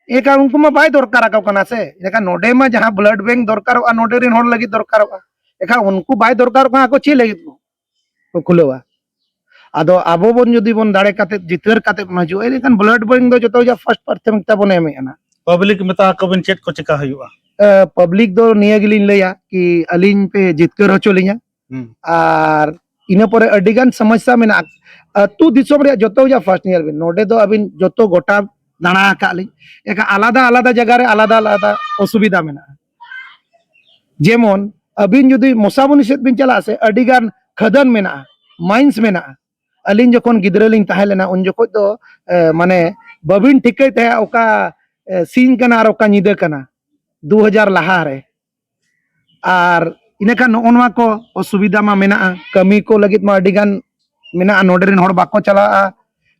ᱮᱱᱠᱷᱟᱱ ᱩᱱᱠᱩ ᱢᱟ ᱵᱟᱭ ᱫᱚᱨᱠᱟᱨ ᱟᱠᱚ ᱠᱟᱱᱟ ᱥᱮ᱾ ᱮᱱᱠᱷᱟᱱ ᱱᱚᱰᱮ ᱢᱟ ᱡᱟᱦᱟᱸ ᱵᱞᱟᱰ ᱵᱮᱝᱠ ᱫᱚᱨᱠᱟᱨᱚᱜᱼᱟ, ᱱᱚᱰᱮ ᱨᱮᱱ ᱦᱚᱲ ᱞᱟᱹᱜᱤᱫ ᱫᱚᱨᱠᱟᱨᱚᱜᱼᱟ᱾ ᱮᱱᱠᱷᱟᱱ ᱩᱱᱠᱩ ᱵᱟᱭ ᱫᱚᱨᱠᱟᱨᱚᱜ ᱠᱟᱱᱟ, ᱟᱠᱚ ᱪᱮᱫ ᱞᱟᱹᱜᱤᱫ ᱠᱚ ᱠᱚ ᱠᱷᱩᱞᱟᱹᱣᱟ? ᱟᱫᱚ ᱟᱵᱚ ᱵᱚᱱ ᱡᱩᱫᱤ ᱵᱚᱱ ᱫᱟᱲᱮ ᱠᱟᱛᱮ, ᱡᱤᱛᱠᱟᱹᱨ ᱠᱟᱛᱮ ᱵᱚᱱ ᱦᱤᱡᱩᱜᱼᱟ, ᱮᱱᱠᱷᱟᱱ ᱵᱞᱟᱰ ᱵᱮᱝᱠ ᱫᱚ ᱡᱚᱛᱚ ᱠᱷᱚᱱᱟᱜ ᱯᱷᱟᱥᱴ ᱯᱨᱟᱛᱷᱚᱢᱤᱠᱛᱟ ᱵᱚᱱ ᱮᱢᱮᱫᱼᱟ ᱱᱟᱜ᱾ ᱯᱟᱵᱽᱞᱤᱠ ᱢᱮᱛᱟ ᱟᱠᱚ ᱵᱤᱱ ᱪᱮᱫ ᱠᱚ ᱪᱮᱠᱟ ᱦᱩᱭᱩᱜᱼᱟ? ᱮ, ᱯᱟᱵᱽᱞᱤᱠ ᱫᱚ ᱱᱤᱭᱟᱹ ᱜᱮᱞᱤᱧ ᱞᱟᱹᱭᱟ ᱠᱤ ᱟᱹᱞᱤᱧ ᱯᱮ ᱡᱤᱛᱠᱟᱹᱨ ᱦᱚᱪᱚ ᱞᱤᱧᱟ᱾ ᱦᱩᱸ᱾ ᱟᱨ ᱤᱱᱟᱹ ᱯᱚᱨᱮ ᱟᱹᱰᱤ ᱜᱟᱱ ᱥᱚᱢᱚᱥᱥᱟ ᱢᱮᱱᱟᱜᱼᱟ᱾ ᱟᱹᱛᱩ ᱫᱤᱥᱚᱢ ᱨᱮᱭᱟᱜ ᱡᱚᱛᱚ ᱠᱷᱚᱱᱟᱜ ᱯᱷᱟᱥᱴ ᱧᱮᱞ ᱵᱤᱱ, ᱱᱚᱰᱮ ᱫᱚ ᱟᱹᱵᱤᱱ ᱡᱚᱛᱚ ᱜᱚᱴᱟ ᱫᱟᱬᱟ ᱟᱠᱟᱫ ᱞᱤᱧ, ᱮᱱᱠᱷᱟᱱ ᱟᱞᱟᱫᱟ ᱟᱞᱟᱫᱟ ᱡᱟᱭᱜᱟ ᱨᱮ ᱟᱞᱟᱫᱟ ᱟᱞᱟᱫᱟ ᱚᱥᱩᱵᱤᱫᱷᱟ ᱢᱮᱱᱟᱜᱼᱟ᱾ ᱡᱮᱢᱚᱱ ᱟᱹᱵᱤᱱ ᱡᱩᱫᱤ ᱢᱚᱥᱟᱵᱚᱱᱤ ᱥᱮᱫ ᱵᱤᱱ ᱪᱟᱞᱟᱜᱼᱟ ᱥᱮ, ᱟᱹᱰᱤ ᱜᱟᱱ ᱠᱷᱟᱫᱟᱱ ᱢᱮᱱᱟᱜᱼᱟ, ᱢᱟᱭᱤᱱᱥ ᱢᱮᱱᱟᱜᱼᱟ᱾ ᱟᱹᱞᱤᱧ ᱡᱚᱠᱷᱚᱱ ᱜᱤᱫᱽᱨᱟᱹ ᱞᱤᱧ ᱛᱟᱦᱮᱸ ᱞᱮᱱᱟ, ᱩᱱ ᱡᱚᱠᱷᱚᱡ ᱫᱚ ᱮ, ᱢᱟᱱᱮ ᱵᱟᱹᱵᱤᱱ ᱴᱷᱤᱠᱟᱹᱭ ᱛᱟᱦᱮᱸᱫ ᱚᱠᱟ ᱮ, ᱥᱤᱧ ᱠᱟᱱᱟ ᱟᱨ ᱚᱠᱟ ᱧᱤᱫᱟᱹ ᱠᱟᱱᱟ, ᱫᱩ ᱦᱟᱡᱟᱨ ᱞᱟᱦᱟ ᱨᱮ᱾ ᱟᱨ ᱤᱱᱟᱹᱠᱷᱟᱱ ᱱᱚᱜᱼᱚ ᱱᱚᱣᱟ ᱠᱚ ᱚᱥᱩᱵᱤᱫᱷᱟ ᱢᱟ ᱢᱮᱱᱟᱜᱼᱟ, ᱠᱟᱹᱢᱤ ᱠᱚ ᱞᱟᱹᱜᱤᱫ ᱢᱟ ᱟᱹᱰᱤ ᱜᱟᱱ ᱢᱮᱱᱟᱜᱼᱟ, ᱱᱚᱰᱮ ᱨᱮᱱ ᱦᱚᱲ ᱵᱟᱠᱚ ᱪᱟᱞᱟᱜᱼᱟ,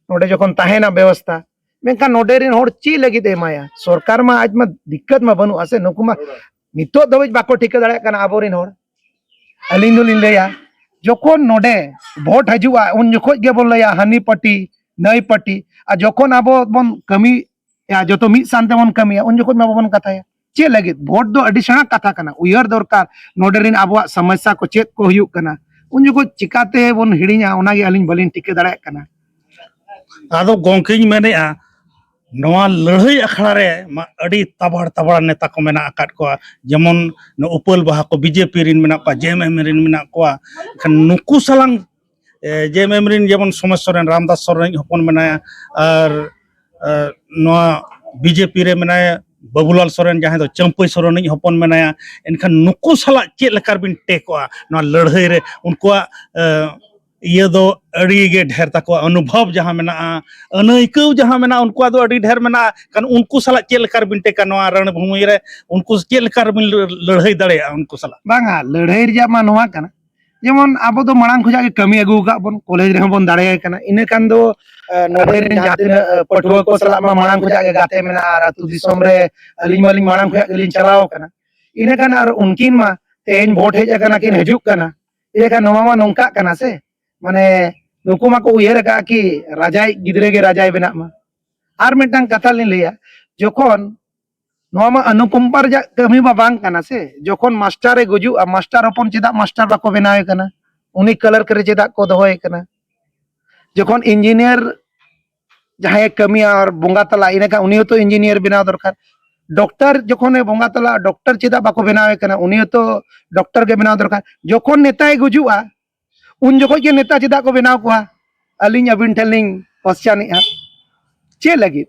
ᱱᱚᱰᱮ ᱡᱚᱠᱷᱚᱱ ᱛᱟᱦᱮᱱᱟ ᱵᱮᱵᱚᱥᱛᱷᱟ, ᱢᱮᱱᱠᱷᱟᱱ ᱱᱚᱰᱮ ᱨᱮᱱ ᱦᱚᱲ ᱪᱮᱫ ᱞᱟᱹᱜᱤᱫ ᱮ ᱮᱢᱟᱭᱟ? ᱥᱚᱨᱠᱟᱨ ᱢᱟ ᱟᱡ ᱢᱟ ᱫᱤᱠᱠᱟᱛ ᱢᱟ ᱵᱟᱹᱱᱩᱜᱼᱟ ᱥᱮ, ᱱᱩᱠᱩ ᱢᱟ ᱱᱤᱛᱚᱜ ᱫᱷᱟᱹᱵᱤᱡ ᱵᱟᱠᱚ ᱴᱷᱤᱠᱟᱹ ᱫᱟᱲᱮᱭᱟᱜ ᱠᱟᱱᱟ ᱟᱵᱚᱨᱮᱱ ᱦᱚᱲ᱾ ᱟᱹᱞᱤᱧ ᱫᱚᱞᱤᱧ ᱞᱟᱹᱭᱟ, ᱡᱚᱠᱷᱚᱱ ᱱᱚᱰᱮ ᱵᱷᱳᱴ ᱦᱤᱡᱩᱜᱼᱟ, ᱩᱱ ᱡᱚᱠᱷᱚᱡ ᱜᱮᱵᱚᱱ ᱞᱟᱹᱭᱟ ᱦᱟᱹᱱᱤ ᱯᱟᱨᱴᱤ ᱱᱟᱹᱭ ᱯᱟᱨᱴᱤ, ᱟᱨ ᱡᱚᱠᱷᱚᱱ ᱟᱵᱚ ᱵᱚᱱ ᱠᱟᱹᱢᱤᱭᱟ, ᱡᱚᱛᱚ ᱢᱤᱫ ᱥᱟᱶ ᱛᱮᱵᱚᱱ ᱠᱟᱹᱢᱤᱭᱟ, ᱩᱱ ᱡᱚᱠᱷᱚᱡ ᱢᱟ ᱵᱟᱵᱚᱱ ᱠᱟᱛᱷᱟᱭᱟ᱾ ᱪᱮᱫ ᱞᱟᱹᱜᱤᱫ? ᱵᱷᱳᱴ ᱫᱚ ᱟᱹᱰᱤ ᱥᱮᱬᱟ ᱠᱟᱛᱷᱟ ᱠᱟᱱᱟ, ᱩᱭᱦᱟᱹᱨ ᱫᱚᱨᱠᱟᱨ ᱱᱚᱰᱮ ᱨᱮᱱ ᱟᱵᱚᱣᱟᱜ ᱥᱚᱢᱚᱥᱥᱟ ᱠᱚ ᱪᱮᱫ ᱠᱚ ᱦᱩᱭᱩᱜ ᱠᱟᱱᱟ, ᱩᱱ ᱡᱚᱠᱷᱚᱡ ᱪᱤᱠᱟᱛᱮ ᱵᱚᱱ ᱦᱤᱲᱤᱧᱟ, ᱚᱱᱟᱜᱮ ᱟᱹᱞᱤᱧ ᱵᱟᱹᱞᱤᱧ ᱴᱷᱤᱠᱟᱹ ᱫᱟᱲᱮᱭᱟᱜ ᱠᱟᱱᱟ᱾ ᱟᱫᱚ ᱜᱚᱢᱠᱮᱧ ᱢᱮᱱᱮᱫᱼᱟ, ᱱᱚᱣᱟ ᱞᱟᱹᱲᱦᱟᱹᱭ ᱟᱠᱷᱲᱟ ᱨᱮ ᱢᱟ ᱟᱹᱰᱤ ᱛᱟᱵᱟᱲ ᱛᱟᱵᱟᱲ ᱱᱮᱛᱟ ᱠᱚ ᱢᱮᱱᱟᱜ ᱟᱠᱟᱫ ᱠᱚᱣᱟ, ᱡᱮᱢᱚᱱ ᱩᱯᱟᱹᱞ ᱵᱟᱦᱟ ᱠᱚ ᱵᱤᱡᱮᱯᱤ ᱨᱮᱱ ᱢᱮᱱᱟᱜ ᱠᱚᱣᱟ, ᱡᱮᱮᱢᱮᱢ ᱨᱮᱱ ᱢᱮᱱᱟᱜ ᱠᱚᱣᱟ᱾ ᱮᱱᱠᱷᱟᱱ ᱱᱩᱠᱩ ᱥᱟᱞᱟᱝ ᱡᱮᱮᱢᱮᱢ ᱨᱮᱱ ᱡᱮᱢᱚᱱ ᱥᱚᱢᱟᱡᱽ ᱥᱚᱨᱮᱱ, ᱨᱟᱢᱫᱟᱥ ᱥᱚᱨᱮᱱᱤᱡ ᱦᱚᱯᱚᱱ ᱢᱮᱱᱟᱭᱟ, ᱟᱨ ᱱᱚᱣᱟ ᱵᱤᱡᱮᱯᱤ ᱨᱮ ᱢᱮᱱᱟᱭᱟ ᱵᱟᱵᱩᱞᱟᱞ ᱥᱚᱨᱮᱱ, ᱡᱟᱦᱟᱸᱭ ᱫᱚ ᱪᱟᱹᱢᱯᱟᱹᱭ ᱥᱚᱨᱮᱱᱤᱡ ᱦᱚᱯᱚᱱ ᱢᱮᱱᱟᱭᱟ᱾ ᱮᱱᱠᱷᱟᱱ ᱱᱩᱠᱩ ᱥᱟᱞᱟᱜ ᱪᱮᱫ ᱞᱮᱠᱟ ᱨᱮᱵᱤᱱ ᱴᱮᱠᱚᱜᱼᱟ ᱱᱚᱣᱟ ᱞᱟᱹᱲᱦᱟᱹᱭ ᱨᱮ? ᱩᱱᱠᱩᱣᱟᱜ ᱤᱭᱟᱹ ᱫᱚ ᱟᱹᱰᱤ ᱜᱮ ᱰᱷᱮᱨ ᱛᱟᱠᱚᱣᱟ, ᱚᱱᱩᱵᱷᱚᱵ ᱡᱟᱦᱟᱸ ᱢᱮᱱᱟᱜᱼᱟ, ᱟᱹᱱᱟᱹᱭᱠᱟᱹᱣ ᱡᱟᱦᱟᱸ ᱢᱮᱱᱟᱜᱼᱟ, ᱩᱱᱠᱩᱣᱟᱜ ᱫᱚ ᱟᱹᱰᱤ ᱰᱷᱮᱨ ᱢᱮᱱᱟᱜᱼᱟ᱾ ᱠᱷᱟᱱ ᱩᱱᱠᱩ ᱥᱟᱞᱟᱜ ᱪᱮᱫ ᱞᱮᱠᱟ ᱨᱮᱵᱤᱱ ᱴᱮᱠᱟ ᱱᱚᱣᱟ ᱨᱚᱲ ᱵᱷᱩᱢᱤ ᱨᱮ? ᱩᱱᱠᱩ ᱪᱮᱫ ᱞᱮᱠᱟ ᱨᱮᱵᱤᱱ ᱞᱟᱹᱲᱦᱟᱹᱭ ᱫᱟᱲᱮᱭᱟᱜᱼᱟ ᱩᱱᱠᱩ ᱥᱟᱞᱟᱜ? ᱵᱟᱝᱟ, ᱞᱟᱹᱲᱦᱟᱹᱭ ᱨᱮᱭᱟᱜ ᱢᱟ ᱱᱚᱣᱟ ᱠᱟᱱᱟ, ᱡᱮᱢᱚᱱ ᱟᱵᱚ ᱫᱚ ᱢᱟᱲᱟᱝ ᱠᱷᱚᱱᱟᱜ ᱜᱮ ᱠᱟᱹᱢᱤ ᱟᱹᱜᱩ ᱟᱠᱟᱫ ᱵᱚᱱ, ᱠᱚᱞᱮᱡᱽ ᱨᱮᱦᱚᱸ ᱵᱚᱱ ᱫᱟᱲᱮᱭᱟᱭ ᱠᱟᱱᱟ᱾ ᱤᱱᱟᱹ ᱠᱷᱟᱱ ᱫᱚ ᱱᱚᱰᱮ ᱨᱮᱱ ᱡᱟᱦᱟᱸ ᱛᱤᱱᱟᱹᱜ ᱯᱟᱹᱴᱷᱩᱣᱟᱹ ᱠᱚ ᱥᱟᱞᱟᱜ ᱢᱟ ᱢᱟᱲᱟᱝ ᱠᱷᱚᱱᱟᱜ ᱜᱮ ᱜᱟᱛᱮ ᱢᱮᱱᱟᱜᱼᱟ, ᱟᱨ ᱟᱹᱛᱩ ᱫᱤᱥᱚᱢ ᱨᱮ ᱟᱹᱞᱤᱧ ᱢᱟᱞᱤᱧ ᱢᱟᱲᱟᱝ ᱠᱷᱚᱱᱟᱜ ᱜᱮᱞᱤᱧ ᱪᱟᱞᱟᱣ ᱟᱠᱟᱱᱟ᱾ ᱤᱱᱟᱹ ᱠᱷᱟᱱ ᱟᱨ ᱩᱱᱠᱤᱱ ᱢᱟ ᱛᱮᱦᱮᱧ ᱵᱷᱳᱴ ᱦᱮᱡ ᱟᱠᱟᱱᱟ, ᱠᱤᱱ ᱦᱤᱡᱩᱜ ᱠᱟᱱᱟ᱾ ᱤᱱᱟᱹ ᱠᱷᱟᱱ ᱱᱚᱣᱟ ᱢᱟ ᱱᱚᱝᱠᱟᱜ ᱠᱟᱱᱟ ᱥᱮ, ᱢᱟᱱᱮ ᱱᱩᱠᱩ ᱢᱟᱠᱚ ᱩᱭᱦᱟᱹᱨ ᱟᱠᱟᱫᱼᱟ ᱠᱤ ᱨᱟᱡᱟᱭᱤᱡ ᱜᱤᱫᱽᱨᱟᱹ ᱜᱮ ᱨᱟᱡᱟᱭ ᱵᱮᱱᱟᱜ ᱢᱟ᱾ ᱟᱨ ᱢᱤᱫᱴᱟᱝ ᱠᱟᱛᱷᱟ ᱞᱤᱧ ᱞᱟᱹᱭᱟ, ᱡᱚᱠᱷᱚᱱ ᱱᱚᱣᱟ ᱢᱟ ᱚᱱᱩᱠᱚᱢᱯᱟ ᱨᱮᱭᱟᱜ ᱠᱟᱹᱢᱤ ᱢᱟ ᱵᱟᱝ ᱠᱟᱱᱟ ᱥᱮ, ᱡᱚᱠᱷᱚᱱ ᱢᱟᱥᱴᱟᱨ ᱮ ᱜᱩᱡᱩᱜᱼᱟ, ᱢᱟᱥᱴᱟᱨ ᱦᱚᱯᱚᱱ ᱪᱮᱫᱟᱜ ᱢᱟᱥᱴᱟᱨ ᱵᱟᱠᱚ ᱵᱮᱱᱟᱣᱮ ᱠᱟᱱᱟ? ᱩᱱᱤ ᱠᱞᱟᱨᱠ ᱨᱮ ᱪᱮᱫᱟᱜ ᱠᱚ ᱫᱚᱦᱚᱭᱮ ᱠᱟᱱᱟ? ᱡᱚᱠᱷᱚᱱ ᱤᱧᱡᱤᱱᱤᱭᱟᱨ ᱡᱟᱦᱟᱸᱭᱮ ᱠᱟᱹᱢᱤᱭᱟ ᱟᱨ ᱵᱚᱸᱜᱟ ᱛᱟᱞᱟ, ᱤᱱᱟᱹᱠᱷᱟᱱ ᱩᱱᱤ ᱦᱚᱸᱛᱚ ᱤᱧᱡᱤᱱᱤᱭᱟᱨ ᱵᱮᱱᱟᱣ ᱫᱚᱨᱠᱟᱨ᱾ ᱰᱚᱠᱴᱚᱨ ᱡᱚᱠᱷᱚᱱᱮ ᱵᱚᱸᱜᱟ ᱛᱟᱞᱟ, ᱰᱚᱠᱴᱚᱨ ᱪᱮᱫᱟᱜ ᱵᱟᱠᱚ ᱵᱮᱱᱟᱣᱮ ᱠᱟᱱᱟ? ᱩᱱᱤ ᱦᱚᱸᱛᱚ ᱰᱚᱠᱴᱚᱨ ᱜᱮ ᱵᱮᱱᱟᱣ ᱫᱚᱨᱠᱟᱨ᱾ ᱡᱚᱠᱷᱚᱱ ᱱᱮᱛᱟᱭ ᱜᱩᱡᱩᱜᱼᱟ, ᱩᱱ ᱡᱚᱠᱷᱚᱡ ᱜᱮ ᱱᱮᱛᱟ ᱪᱮᱫᱟᱜ ᱠᱚ ᱵᱮᱱᱟᱣ ᱠᱚᱣᱟ? ᱟᱹᱞᱤᱧ ᱟᱹᱵᱤᱱ ᱴᱷᱮᱱ ᱞᱤᱧ ᱠᱚᱥᱪᱟᱱᱮᱜᱼᱟ, ᱪᱮᱫ ᱞᱟᱹᱜᱤᱫ?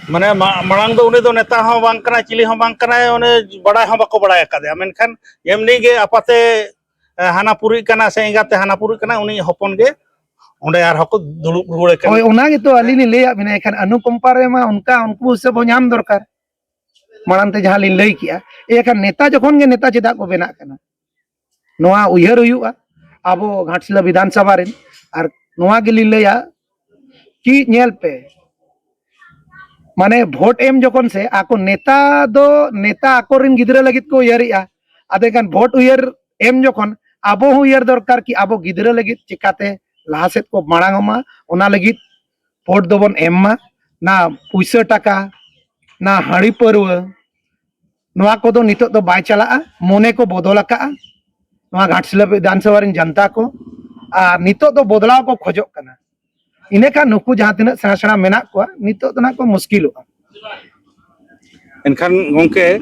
ᱢᱟᱱᱮ ᱢᱟ- ᱢᱟᱲᱟᱝ ᱫᱚ ᱩᱱᱤ ᱫᱚ ᱱᱮᱛᱟ ᱦᱚᱸ ᱵᱟᱝ ᱠᱟᱱᱟᱭ, ᱪᱤᱞᱤ ᱦᱚᱸ ᱵᱟᱝ ᱠᱟᱱᱟᱭ, ᱩᱱᱤ ᱵᱟᱲᱟᱭ ᱦᱚᱸ ᱵᱟᱠᱚ ᱵᱟᱲᱟᱭ ᱟᱠᱟᱫᱮᱭᱟ᱾ ᱢᱮᱱᱠᱷᱟᱱ ᱮᱢᱱᱤ ᱜᱮ ᱟᱯᱟᱛᱮ ᱮ, ᱦᱟᱱᱟ ᱯᱩᱨᱤᱜ ᱠᱟᱱᱟ ᱥᱮ ᱮᱸᱜᱟᱛᱮ ᱦᱟᱱᱟ ᱯᱩᱨᱤᱜ ᱠᱟᱱᱟ, ᱩᱱᱤ ᱦᱚᱯᱚᱱ ᱜᱮ ᱚᱸᱰᱮ ᱟᱨᱦᱚᱸ ᱠᱚ ᱫᱩᱲᱩᱵ ᱨᱩᱣᱟᱹᱲᱮ ᱠᱟᱱᱟ᱾ ᱦᱳᱭ, ᱚᱱᱟ ᱜᱮᱛᱚ ᱟᱹᱞᱤᱧ ᱞᱤᱧ ᱞᱟᱹᱭᱟᱫ ᱵᱤᱱᱟ᱾ ᱮᱱᱠᱷᱟᱱ ᱚᱱᱩᱠᱚᱢᱯᱟ ᱨᱮᱢᱟ ᱚᱱᱠᱟ ᱩᱱᱠᱩ ᱦᱤᱥᱟᱹᱵ ᱦᱚᱸ ᱧᱟᱢ ᱫᱚᱨᱠᱟᱨ, ᱢᱟᱲᱟᱝ ᱛᱮ ᱡᱟᱦᱟᱸ ᱞᱤᱧ ᱞᱟᱹᱭ ᱠᱮᱜᱼᱟ᱾ ᱮᱱᱠᱷᱟᱱ ᱱᱮᱛᱟ ᱡᱚᱠᱷᱚᱱ ᱜᱮ ᱱᱮᱛᱟ ᱪᱮᱫᱟᱜ ᱠᱚ ᱵᱮᱱᱟᱜ ᱠᱟᱱᱟ, ᱱᱚᱣᱟ ᱩᱭᱦᱟᱹᱨ ᱦᱩᱭᱩᱜᱼᱟ ᱟᱵᱚ ᱜᱷᱟᱴᱥᱤᱞᱟᱹ ᱵᱤᱫᱷᱟᱱ ᱥᱚᱵᱷᱟ ᱨᱮᱱ᱾ ᱟᱨ ᱱᱚᱣᱟ ᱜᱮᱞᱤᱧ ᱞᱟᱹᱭᱟ ᱠᱤ ᱧᱮᱞ ᱯᱮ, ᱢᱟᱱᱮ ᱵᱷᱳᱴ ᱮᱢ ᱡᱚᱠᱷᱚᱱ ᱥᱮ ᱟᱠᱚ ᱱᱮᱛᱟ ᱫᱚ ᱱᱮᱛᱟ ᱟᱠᱚᱨᱮᱱ ᱜᱤᱫᱽᱨᱟᱹ ᱞᱟᱹᱜᱤᱫ ᱠᱚ ᱩᱭᱦᱟᱹᱨᱮᱜᱼᱟ᱾ ᱟᱫᱚ ᱮᱱᱠᱷᱟᱱ ᱵᱷᱳᱴ ᱩᱭᱦᱟᱹᱨ ᱮᱢ ᱡᱚᱠᱷᱚᱱ ᱟᱵᱚ ᱦᱚᱸ ᱩᱭᱦᱟᱹᱨ ᱫᱚᱨᱠᱟᱨ ᱠᱤ ᱟᱵᱚ ᱜᱤᱫᱽᱨᱟᱹ ᱞᱟᱹᱜᱤᱫ ᱪᱤᱠᱟᱛᱮ ᱞᱟᱦᱟ ᱥᱮᱫ ᱠᱚ ᱢᱟᱲᱟᱝ ᱚᱜ ᱢᱟ, ᱚᱱᱟ ᱞᱟᱹᱜᱤᱫ ᱵᱷᱳᱴ ᱫᱚᱵᱚᱱ ᱮᱢ ᱢᱟ᱾ ᱱᱟ ᱯᱩᱭᱥᱟᱹ ᱴᱟᱠᱟ, ᱱᱟ ᱦᱟᱺᱰᱤ ᱯᱟᱹᱨᱣᱟᱹ, ᱱᱚᱣᱟ ᱠᱚᱫᱚ ᱱᱤᱛᱚᱜ ᱫᱚ ᱵᱟᱭ ᱪᱟᱞᱟᱜᱼᱟ᱾ ᱢᱚᱱᱮ ᱠᱚ ᱵᱚᱫᱚᱞ ᱟᱠᱟᱜᱼᱟ ᱱᱚᱣᱟ ᱜᱷᱟᱴᱥᱤᱞᱟᱹ ᱵᱤᱫᱷᱟᱱ ᱥᱚᱵᱷᱟ ᱨᱮᱱ ᱡᱚᱱᱛᱟ ᱠᱚ, ᱟᱨ ᱱᱤᱛᱚᱜ ᱫᱚ ᱵᱚᱫᱞᱟᱣ ᱠᱚ ᱠᱷᱚᱡᱚᱜ ᱠᱟᱱᱟ᱾ ᱤᱱᱟᱹᱠᱷᱟᱱ ᱱᱩᱠᱩ ᱡᱟᱦᱟᱸ ᱛᱤᱱᱟᱹᱜ ᱥᱮᱬᱟ ᱥᱮᱬᱟ ᱢᱮᱱᱟᱜ ᱠᱚᱣᱟ, ᱱᱤᱛᱚᱜ ᱫᱚ ᱱᱟᱜ ᱠᱚ ᱢᱩᱥᱠᱤᱞᱚᱜᱼᱟ᱾ ᱮᱱᱠᱷᱟᱱ ᱜᱚᱢᱠᱮ,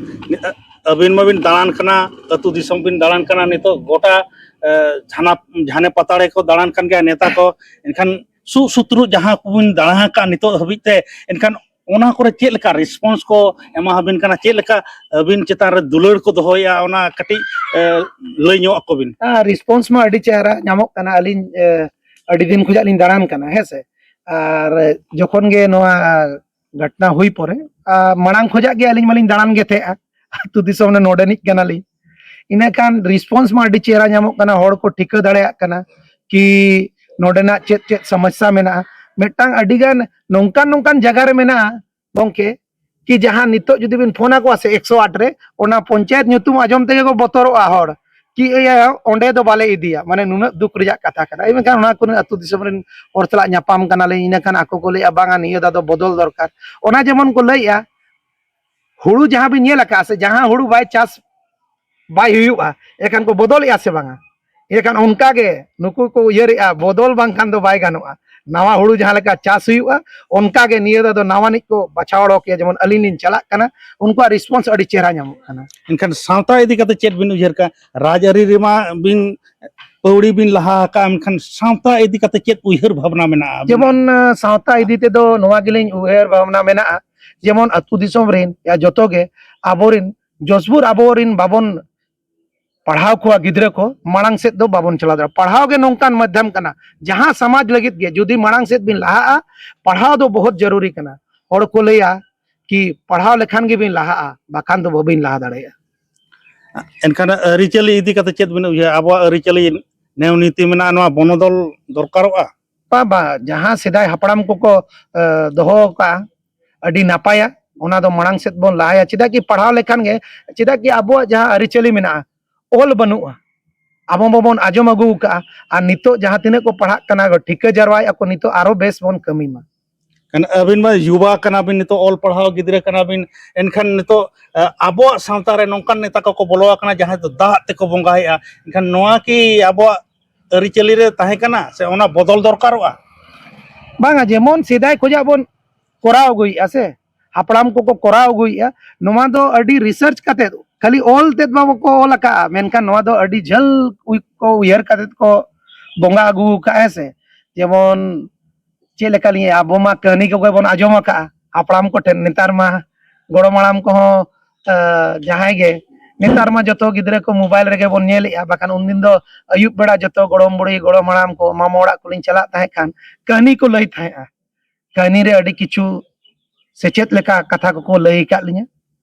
ᱟᱹᱵᱤᱱ ᱢᱟᱵᱤᱱ ᱫᱟᱬᱟᱱ ᱠᱟᱱᱟ, ᱟᱹᱛᱩ ᱫᱤᱥᱚᱢ ᱵᱤᱱ ᱫᱟᱬᱟᱱ ᱠᱟᱱᱟ, ᱱᱤᱛᱚᱜ ᱜᱚᱴᱟ, ᱮ, ᱡᱷᱟᱱᱟ-, ᱡᱷᱟᱱᱮ ᱯᱟᱛᱟᱲᱮ ᱠᱚ ᱫᱟᱬᱟᱱ ᱠᱟᱱ ᱜᱮᱭᱟ ᱱᱮᱛᱟ ᱠᱚ᱾ ᱮᱱᱠᱷᱟᱱ ᱥᱩᱜ ᱥᱩᱛᱨᱩᱜ ᱡᱟᱦᱟᱸ ᱠᱚᱵᱤᱱ ᱫᱟᱬᱟ ᱟᱠᱟᱫ ᱱᱤᱛᱚᱜ ᱦᱟᱹᱵᱤᱡ ᱛᱮ, ᱮᱱᱠᱷᱟᱱ ᱚᱱᱟ ᱠᱚᱨᱮ ᱪᱮᱫ ᱞᱮᱠᱟ ᱨᱮᱥᱯᱚᱱᱥ ᱠᱚ ᱮᱢᱟ ᱟᱹᱵᱤᱱ ᱠᱟᱱᱟ, ᱪᱮᱫ ᱞᱮᱠᱟ ᱟᱹᱵᱤᱱ ᱪᱮᱛᱟᱱ ᱨᱮ ᱫᱩᱞᱟᱹᱲ ᱠᱚ ᱫᱚᱦᱚᱭᱮᱫᱼᱟ, ᱚᱱᱟ ᱠᱟᱹᱴᱤᱡ, ᱮ, ᱞᱟᱹᱭ ᱧᱚᱜ ᱟᱠᱚ ᱵᱤᱱ? ᱟᱨ ᱨᱮᱥᱯᱚᱱᱥ ᱢᱟ ᱟᱹᱰᱤ ᱪᱮᱦᱨᱟ ᱧᱟᱢᱚᱜ ᱠᱟᱱᱟ᱾ ᱟᱹᱞᱤᱧ, ᱮ, ᱟᱹᱰᱤ ᱫᱤᱱ ᱠᱷᱚᱱᱟᱜ ᱞᱤᱧ ᱫᱟᱬᱟᱱ ᱠᱟᱱᱟ, ᱦᱮᱸ ᱥᱮ᱾ ᱟᱨ ᱡᱚᱠᱷᱚᱱ ᱜᱮ ᱱᱚᱣᱟ ᱜᱷᱚᱴᱱᱟ ᱦᱩᱭ ᱯᱚᱨᱮ, ᱟᱨ ᱢᱟᱲᱟᱝ ᱠᱷᱚᱱᱟᱜ ᱜᱮ ᱟᱹᱞᱤᱧ ᱢᱟᱞᱤᱧ ᱫᱟᱬᱟᱱ ᱜᱮ ᱛᱟᱦᱮᱸᱜᱼᱟ, ᱟᱹᱛᱩ ᱫᱤᱥᱚᱢ ᱨᱮ ᱱᱚᱰᱮᱱᱤᱡ ᱠᱟᱱᱟᱞᱤᱧ᱾ ᱤᱱᱟᱹᱠᱷᱟᱱ ᱨᱮᱥᱯᱚᱱᱥ ᱢᱟ ᱟᱹᱰᱤ ᱪᱮᱦᱨᱟ ᱧᱟᱢᱚᱜ ᱠᱟᱱᱟ, ᱦᱚᱲ ᱠᱚ ᱴᱷᱤᱠᱟᱹ ᱫᱟᱲᱮᱭᱟᱜ ᱠᱟᱱᱟ ᱠᱤ ᱱᱚᱰᱮᱱᱟᱜ ᱪᱮᱫ ᱪᱮᱫ ᱥᱚᱢᱚᱥᱥᱟ ᱢᱮᱱᱟᱜᱼᱟ᱾ ᱢᱤᱫᱴᱟᱝ ᱟᱹᱰᱤᱜᱟᱱ ᱱᱚᱝᱠᱟᱱ ᱱᱚᱝᱠᱟᱱ ᱡᱟᱭᱜᱟ ᱨᱮ ᱢᱮᱱᱟᱜᱼᱟ ᱜᱚᱢᱠᱮ, ᱠᱤ ᱡᱟᱦᱟᱸ ᱱᱤᱛᱚᱜ ᱡᱩᱫᱤ ᱵᱤᱱ ᱯᱷᱳᱱ ᱟᱠᱚᱣᱟ ᱥᱮ ᱮᱠᱥᱚ ᱟᱴ ᱨᱮ, ᱚᱱᱟ ᱯᱚᱧᱪᱟᱭᱮᱛ ᱧᱩᱛᱩᱢ ᱟᱸᱡᱚᱢ ᱛᱮᱜᱮ ᱠᱚ ᱵᱚᱛᱚᱨᱚᱜᱼᱟ ᱦᱚᱲ, ᱠᱤ ᱤᱭᱟᱹ ᱚᱸᱰᱮ ᱫᱚ ᱵᱟᱞᱮ ᱤᱫᱤᱭᱟ, ᱢᱟᱱᱮ ᱱᱩᱱᱟᱹᱜ ᱫᱩᱠ ᱨᱮᱭᱟᱜ ᱠᱟᱛᱷᱟ ᱠᱟᱱᱟ᱾ ᱢᱮᱱᱠᱷᱟᱱ ᱚᱱᱟ ᱠᱚᱨᱮ ᱟᱹᱛᱩ ᱫᱤᱥᱚᱢ ᱨᱮᱱ ᱦᱚᱲ ᱥᱟᱞᱟᱜ ᱧᱟᱯᱟᱢ ᱠᱟᱱᱟᱞᱤᱧ, ᱤᱱᱟᱹᱠᱷᱟᱱ ᱟᱠᱚ ᱠᱚ ᱞᱟᱹᱭᱮᱫᱼᱟ, "ᱵᱟᱝᱟ, ᱱᱤᱭᱟᱹ ᱫᱷᱟᱣ ᱫᱚ ᱵᱚᱫᱚᱞ ᱫᱚᱨᱠᱟᱨ᱾" ᱚᱱᱟ ᱡᱮᱢᱚᱱ ᱠᱚ ᱞᱟᱹᱭᱮᱫᱼᱟ, ᱦᱩᱲᱩ ᱡᱟᱦᱟᱸ ᱵᱤᱱ ᱧᱮᱞ ᱟᱠᱟᱫᱼᱟ ᱥᱮ, ᱡᱟᱦᱟᱸ ᱦᱩᱲᱩ ᱵᱟᱭ ᱪᱟᱥ ᱵᱟᱭ ᱦᱩᱭᱩᱜᱼᱟ, ᱮᱱᱠᱷᱟᱱ ᱠᱚ ᱵᱚᱫᱚᱞᱮᱜᱼᱟ ᱥᱮ ᱵᱟᱝᱟ? ᱮᱱᱠᱷᱟᱱ ᱚᱱᱠᱟ ᱜᱮ ᱱᱩᱠᱩ ᱠᱚ ᱩᱭᱦᱟᱹᱨᱮᱜᱼᱟ, ᱵᱚᱫᱚᱞ ᱵᱟᱝᱠᱷᱟᱱ ᱫᱚ ᱵᱟᱭ ᱜᱟᱱᱚᱜᱼᱟ᱾ ᱱᱟᱣᱟ ᱦᱩᱲᱩ ᱡᱟᱦᱟᱸ ᱞᱮᱠᱟ ᱪᱟᱥ ᱦᱩᱭᱩᱜᱼᱟ, ᱚᱱᱠᱟ ᱜᱮ ᱱᱤᱭᱟᱹ ᱫᱷᱟᱣ ᱫᱚ ᱱᱟᱣᱟᱱᱤᱡ ᱠᱚ ᱵᱟᱪᱷᱟᱣ ᱚᱰᱚᱠᱮᱜᱼᱟ᱾ ᱡᱮᱢᱚᱱ ᱟᱹᱞᱤᱧ ᱞᱤᱧ ᱪᱟᱞᱟᱜ ᱠᱟᱱᱟ, ᱩᱱᱠᱩᱣᱟᱜ ᱨᱮᱥᱯᱚᱱᱥ ᱟᱹᱰᱤ ᱪᱮᱦᱨᱟ ᱧᱟᱢᱚᱜ ᱠᱟᱱᱟ᱾ ᱮᱱᱠᱷᱟᱱ ᱥᱟᱶᱛᱟ ᱤᱫᱤ ᱠᱟᱛᱮ ᱪᱮᱫ ᱵᱤᱱ ᱩᱭᱦᱟᱹᱨ ᱠᱟᱜᱼᱟ? ᱨᱟᱡᱽᱟᱹᱨᱤ ᱨᱮᱢᱟ ᱵᱤᱱ ᱯᱟᱹᱣᱲᱤ ᱵᱤᱱ ᱞᱟᱦᱟ ᱟᱠᱟᱜᱼᱟ, ᱢᱮᱱᱠᱷᱟᱱ ᱥᱟᱶᱛᱟ ᱤᱫᱤ ᱠᱟᱛᱮ ᱪᱮᱫ ᱩᱭᱦᱟᱹᱨ ᱵᱷᱟᱵᱽᱱᱟ ᱢᱮᱱᱟᱜᱼᱟ ᱟᱵᱤᱱᱟᱜ? ᱡᱮᱢᱚᱱ, ᱟᱸ, ᱥᱟᱶᱛᱟ ᱤᱫᱤ ᱛᱮᱫᱚ ᱱᱚᱣᱟ ᱜᱮᱞᱤᱧ ᱩᱭᱦᱟᱹᱨ ᱵᱷᱟᱵᱽᱱᱟ ᱢᱮᱱᱟᱜᱼᱟ, ᱡᱮᱢᱚᱱ ᱟᱹᱛᱩ ᱫᱤᱥᱚᱢ ᱨᱮᱱ ᱭᱟ ᱡᱚᱛᱚ ᱜᱮ ᱟᱵᱚᱨᱮᱱ ᱡᱚᱥᱵᱩᱨ ᱟᱵᱚᱨᱮᱱ ᱵᱟᱵᱚᱱ ᱯᱟᱲᱦᱟᱣ ᱠᱚᱣᱟ ᱜᱤᱫᱽᱨᱟᱹ ᱠᱚ, ᱢᱟᱲᱟᱝ ᱥᱮᱫ ᱫᱚ ᱵᱟᱵᱚᱱ ᱪᱟᱞᱟᱣ ᱫᱟᱲᱮᱭᱟᱜᱼᱟ᱾ ᱯᱟᱲᱦᱟᱣ ᱜᱮ ᱱᱚᱝᱠᱟᱱ ᱢᱟᱫᱽᱫᱷᱚᱢ ᱠᱟᱱᱟ, ᱡᱟᱦᱟᱸ ᱥᱚᱢᱟᱡᱽ ᱞᱟᱹᱜᱤᱫ ᱜᱮ ᱡᱩᱫᱤ ᱢᱟᱲᱟᱝ ᱥᱮᱫ ᱵᱤᱱ ᱞᱟᱦᱟᱜᱼᱟ, ᱯᱟᱲᱦᱟᱣ ᱫᱚ ᱵᱚᱦᱩᱛ ᱡᱟᱹᱨᱩᱨᱤ ᱠᱟᱱᱟ᱾ ᱦᱚᱲ ᱠᱚ ᱞᱟᱹᱭᱟ ᱠᱤ ᱯᱟᱲᱦᱟᱣ ᱞᱮᱠᱷᱟᱱ ᱜᱮᱵᱤᱱ ᱞᱟᱦᱟᱜᱼᱟ, ᱵᱟᱠᱷᱟᱱ ᱫᱚ ᱵᱟᱹᱵᱤᱱ ᱞᱟᱦᱟ ᱫᱟᱲᱮᱭᱟᱜᱼᱟ᱾ ᱮᱱᱠᱷᱟᱱ ᱟᱹᱨᱤᱪᱟᱹᱞᱤ ᱤᱫᱤ ᱠᱟᱛᱮ ᱪᱮᱫ ᱵᱤᱱ ᱩᱭᱦᱟᱹᱨᱟ? ᱟᱵᱚᱣᱟᱜ ᱟᱹᱨᱤᱪᱟᱹᱞᱤ ᱱᱮᱣ ᱱᱤᱛᱤ ᱢᱮᱱᱟᱜᱼᱟ, ᱱᱚᱣᱟ ᱵᱚᱱᱚᱫᱚᱞ ᱫᱚᱨᱠᱟᱨᱚᱜᱼᱟ᱾ ᱵᱟᱝ, ᱵᱟᱝ, ᱡᱟᱦᱟᱸ ᱥᱮᱫᱟᱭ ᱦᱟᱯᱲᱟᱢ ᱠᱚᱠᱚ ᱮ, ᱫᱚᱦᱚ ᱟᱠᱟᱫᱼᱟ, ᱟᱹᱰᱤ ᱱᱟᱯᱟᱭᱟ᱾ ᱚᱱᱟ ᱫᱚ ᱢᱟᱲᱟᱝ ᱥᱮᱫ ᱵᱚᱱ ᱞᱟᱦᱟᱭᱟ᱾ ᱪᱮᱫᱟᱜ ᱠᱤ ᱯᱟᱲᱦᱟᱣ ᱞᱮᱠᱷᱟᱱ ᱜᱮ, ᱪᱮᱫᱟᱜ ᱠᱤ ᱟᱵᱚᱣᱟᱜ ᱡᱟᱦᱟᱸ ᱟᱹᱨᱤᱪᱟᱹᱞᱤ ᱢᱮᱱᱟᱜᱼᱟ, ᱚᱞ ᱵᱟᱹᱱᱩᱜᱼᱟ, ᱟᱵᱚ ᱢᱟᱵᱚᱱ ᱟᱸᱡᱚᱢ ᱟᱹᱜᱩ ᱟᱠᱟᱫᱼᱟ᱾ ᱟᱨ ᱱᱤᱛᱚᱜ ᱡᱟᱦᱟᱸ ᱛᱤᱱᱟᱹᱜ ᱠᱚ ᱯᱟᱲᱦᱟᱜ ᱠᱟᱱᱟ, ᱴᱷᱤᱠᱟᱹ ᱡᱟᱨᱣᱟᱭᱮᱫᱼᱟ ᱠᱚ, ᱱᱤᱛᱚᱜ ᱟᱨᱚ ᱵᱮᱥ ᱵᱚᱱ ᱠᱟᱹᱢᱤ ᱢᱟ᱾ ᱠᱟᱨᱚᱱ ᱟᱹᱵᱤᱱ ᱢᱟ ᱭᱩᱵᱟ ᱠᱟᱱᱟ ᱵᱤᱱ, ᱱᱤᱛᱚᱜ ᱚᱞ ᱯᱟᱲᱦᱟᱣ ᱜᱤᱫᱽᱨᱟᱹ ᱠᱟᱱᱟ ᱵᱤᱱ, ᱮᱱᱠᱷᱟᱱ ᱱᱤᱛᱚᱜ ᱮ, ᱟᱵᱚᱣᱟᱜ ᱥᱟᱶᱛᱟ ᱨᱮ ᱱᱚᱝᱠᱟᱱ ᱱᱮᱛᱟ ᱠᱚᱠᱚ ᱵᱚᱞᱚ ᱟᱠᱟᱱᱟ ᱡᱟᱦᱟᱸᱭ ᱫᱚ ᱫᱟᱜ ᱛᱮᱠᱚ ᱵᱚᱸᱜᱟᱭᱮᱫᱼᱟ᱾ ᱮᱱᱠᱷᱟᱱ ᱱᱚᱣᱟ ᱠᱤ ᱟᱵᱚᱣᱟᱜ ᱟᱹᱨᱤᱪᱟᱹᱞᱤ ᱨᱮ ᱛᱟᱦᱮᱸ ᱠᱟᱱᱟ ᱥᱮ ᱚᱱᱟ ᱵᱚᱫᱚᱞ ᱫᱚᱨᱠᱟᱨᱚᱜᱼᱟ? ᱵᱟᱝᱟ, ᱡᱮᱢᱚᱱ ᱥᱮᱫᱟᱭ ᱠᱷᱚᱱᱟᱜ ᱵᱚᱱ ᱠᱚᱨᱟᱣ ᱟᱹᱜᱩᱭᱮᱫᱼᱟ ᱥᱮ, ᱦᱟᱯᱲᱟᱢ ᱠᱚᱠᱚ ᱠᱚᱨᱟᱣ ᱟᱹᱜᱩᱭᱮᱫᱼᱟ, ᱱᱚᱣᱟ ᱫᱚ ᱟᱹᱰᱤ ᱨᱤᱥᱟᱨᱪ ᱠᱟᱛᱮᱫ, ᱠᱷᱟᱹᱞᱤ ᱚᱞ ᱛᱮᱫ ᱵᱟᱠᱚ ᱚᱞ ᱟᱠᱟᱫᱼᱟ, ᱢᱮᱱᱠᱷᱟᱱ ᱱᱚᱣᱟ ᱫᱚ ᱟᱹᱰᱤ ᱡᱷᱟᱹᱞ ᱩᱭ-, ᱠᱚ ᱩᱭᱦᱟᱹᱨ ᱠᱟᱛᱮᱫ ᱠᱚ ᱵᱚᱸᱜᱟ ᱟᱹᱜᱩ ᱟᱠᱟᱫᱼᱟ, ᱦᱮᱸ ᱥᱮ᱾ ᱡᱮᱢᱚᱱ ᱪᱮᱫ ᱞᱮᱠᱟ ᱞᱤᱧ, ᱟᱵᱚ ᱢᱟ ᱠᱟᱹᱦᱱᱤ ᱠᱚᱜᱮ ᱵᱚᱱ ᱟᱸᱡᱚᱢ ᱟᱠᱟᱫᱼᱟ ᱦᱟᱯᱲᱟᱢ ᱠᱚᱴᱷᱮᱱ᱾ ᱱᱮᱛᱟᱨ ᱢᱟ ᱜᱚᱲᱚᱢ ᱦᱟᱲᱟᱢ ᱠᱚᱦᱚᱸ ᱮ, ᱡᱟᱦᱟᱸᱭ ᱜᱮ, ᱱᱮᱛᱟᱨ ᱢᱟ ᱡᱚᱛᱚ ᱜᱤᱫᱽᱨᱟᱹ ᱠᱚ ᱢᱳᱵᱟᱭᱤᱞ ᱨᱮᱜᱮ ᱵᱚᱱ ᱧᱮᱞᱮᱫᱼᱟ, ᱵᱟᱠᱷᱟᱱ ᱩᱱᱫᱤᱱ ᱫᱚ ᱟᱹᱭᱩᱵ ᱵᱮᱲᱟ ᱡᱚᱛᱚ ᱜᱚᱲᱚᱢ ᱵᱩᱲᱦᱤ, ᱜᱚᱲᱚᱢ ᱦᱟᱲᱟᱢ ᱠᱚ ᱢᱟᱢᱚ ᱚᱲᱟᱜ ᱠᱚᱞᱤᱧ ᱪᱟᱞᱟᱜ ᱛᱟᱦᱮᱸ ᱠᱷᱟᱱ ᱠᱟᱹᱦᱱᱤ ᱠᱚ ᱞᱟᱹᱭ ᱛᱟᱦᱮᱸᱫᱼᱟ᱾ ᱠᱟᱹᱦᱱᱤ ᱨᱮ ᱟᱹᱰᱤ ᱠᱤᱪᱷᱩ ᱥᱮᱪᱮᱫ ᱞᱮᱠᱟ ᱠᱟᱛᱷᱟ ᱠᱚᱠᱚ ᱞᱟᱹᱭ ᱟᱠᱟᱫ ᱞᱤᱧᱟᱹ᱾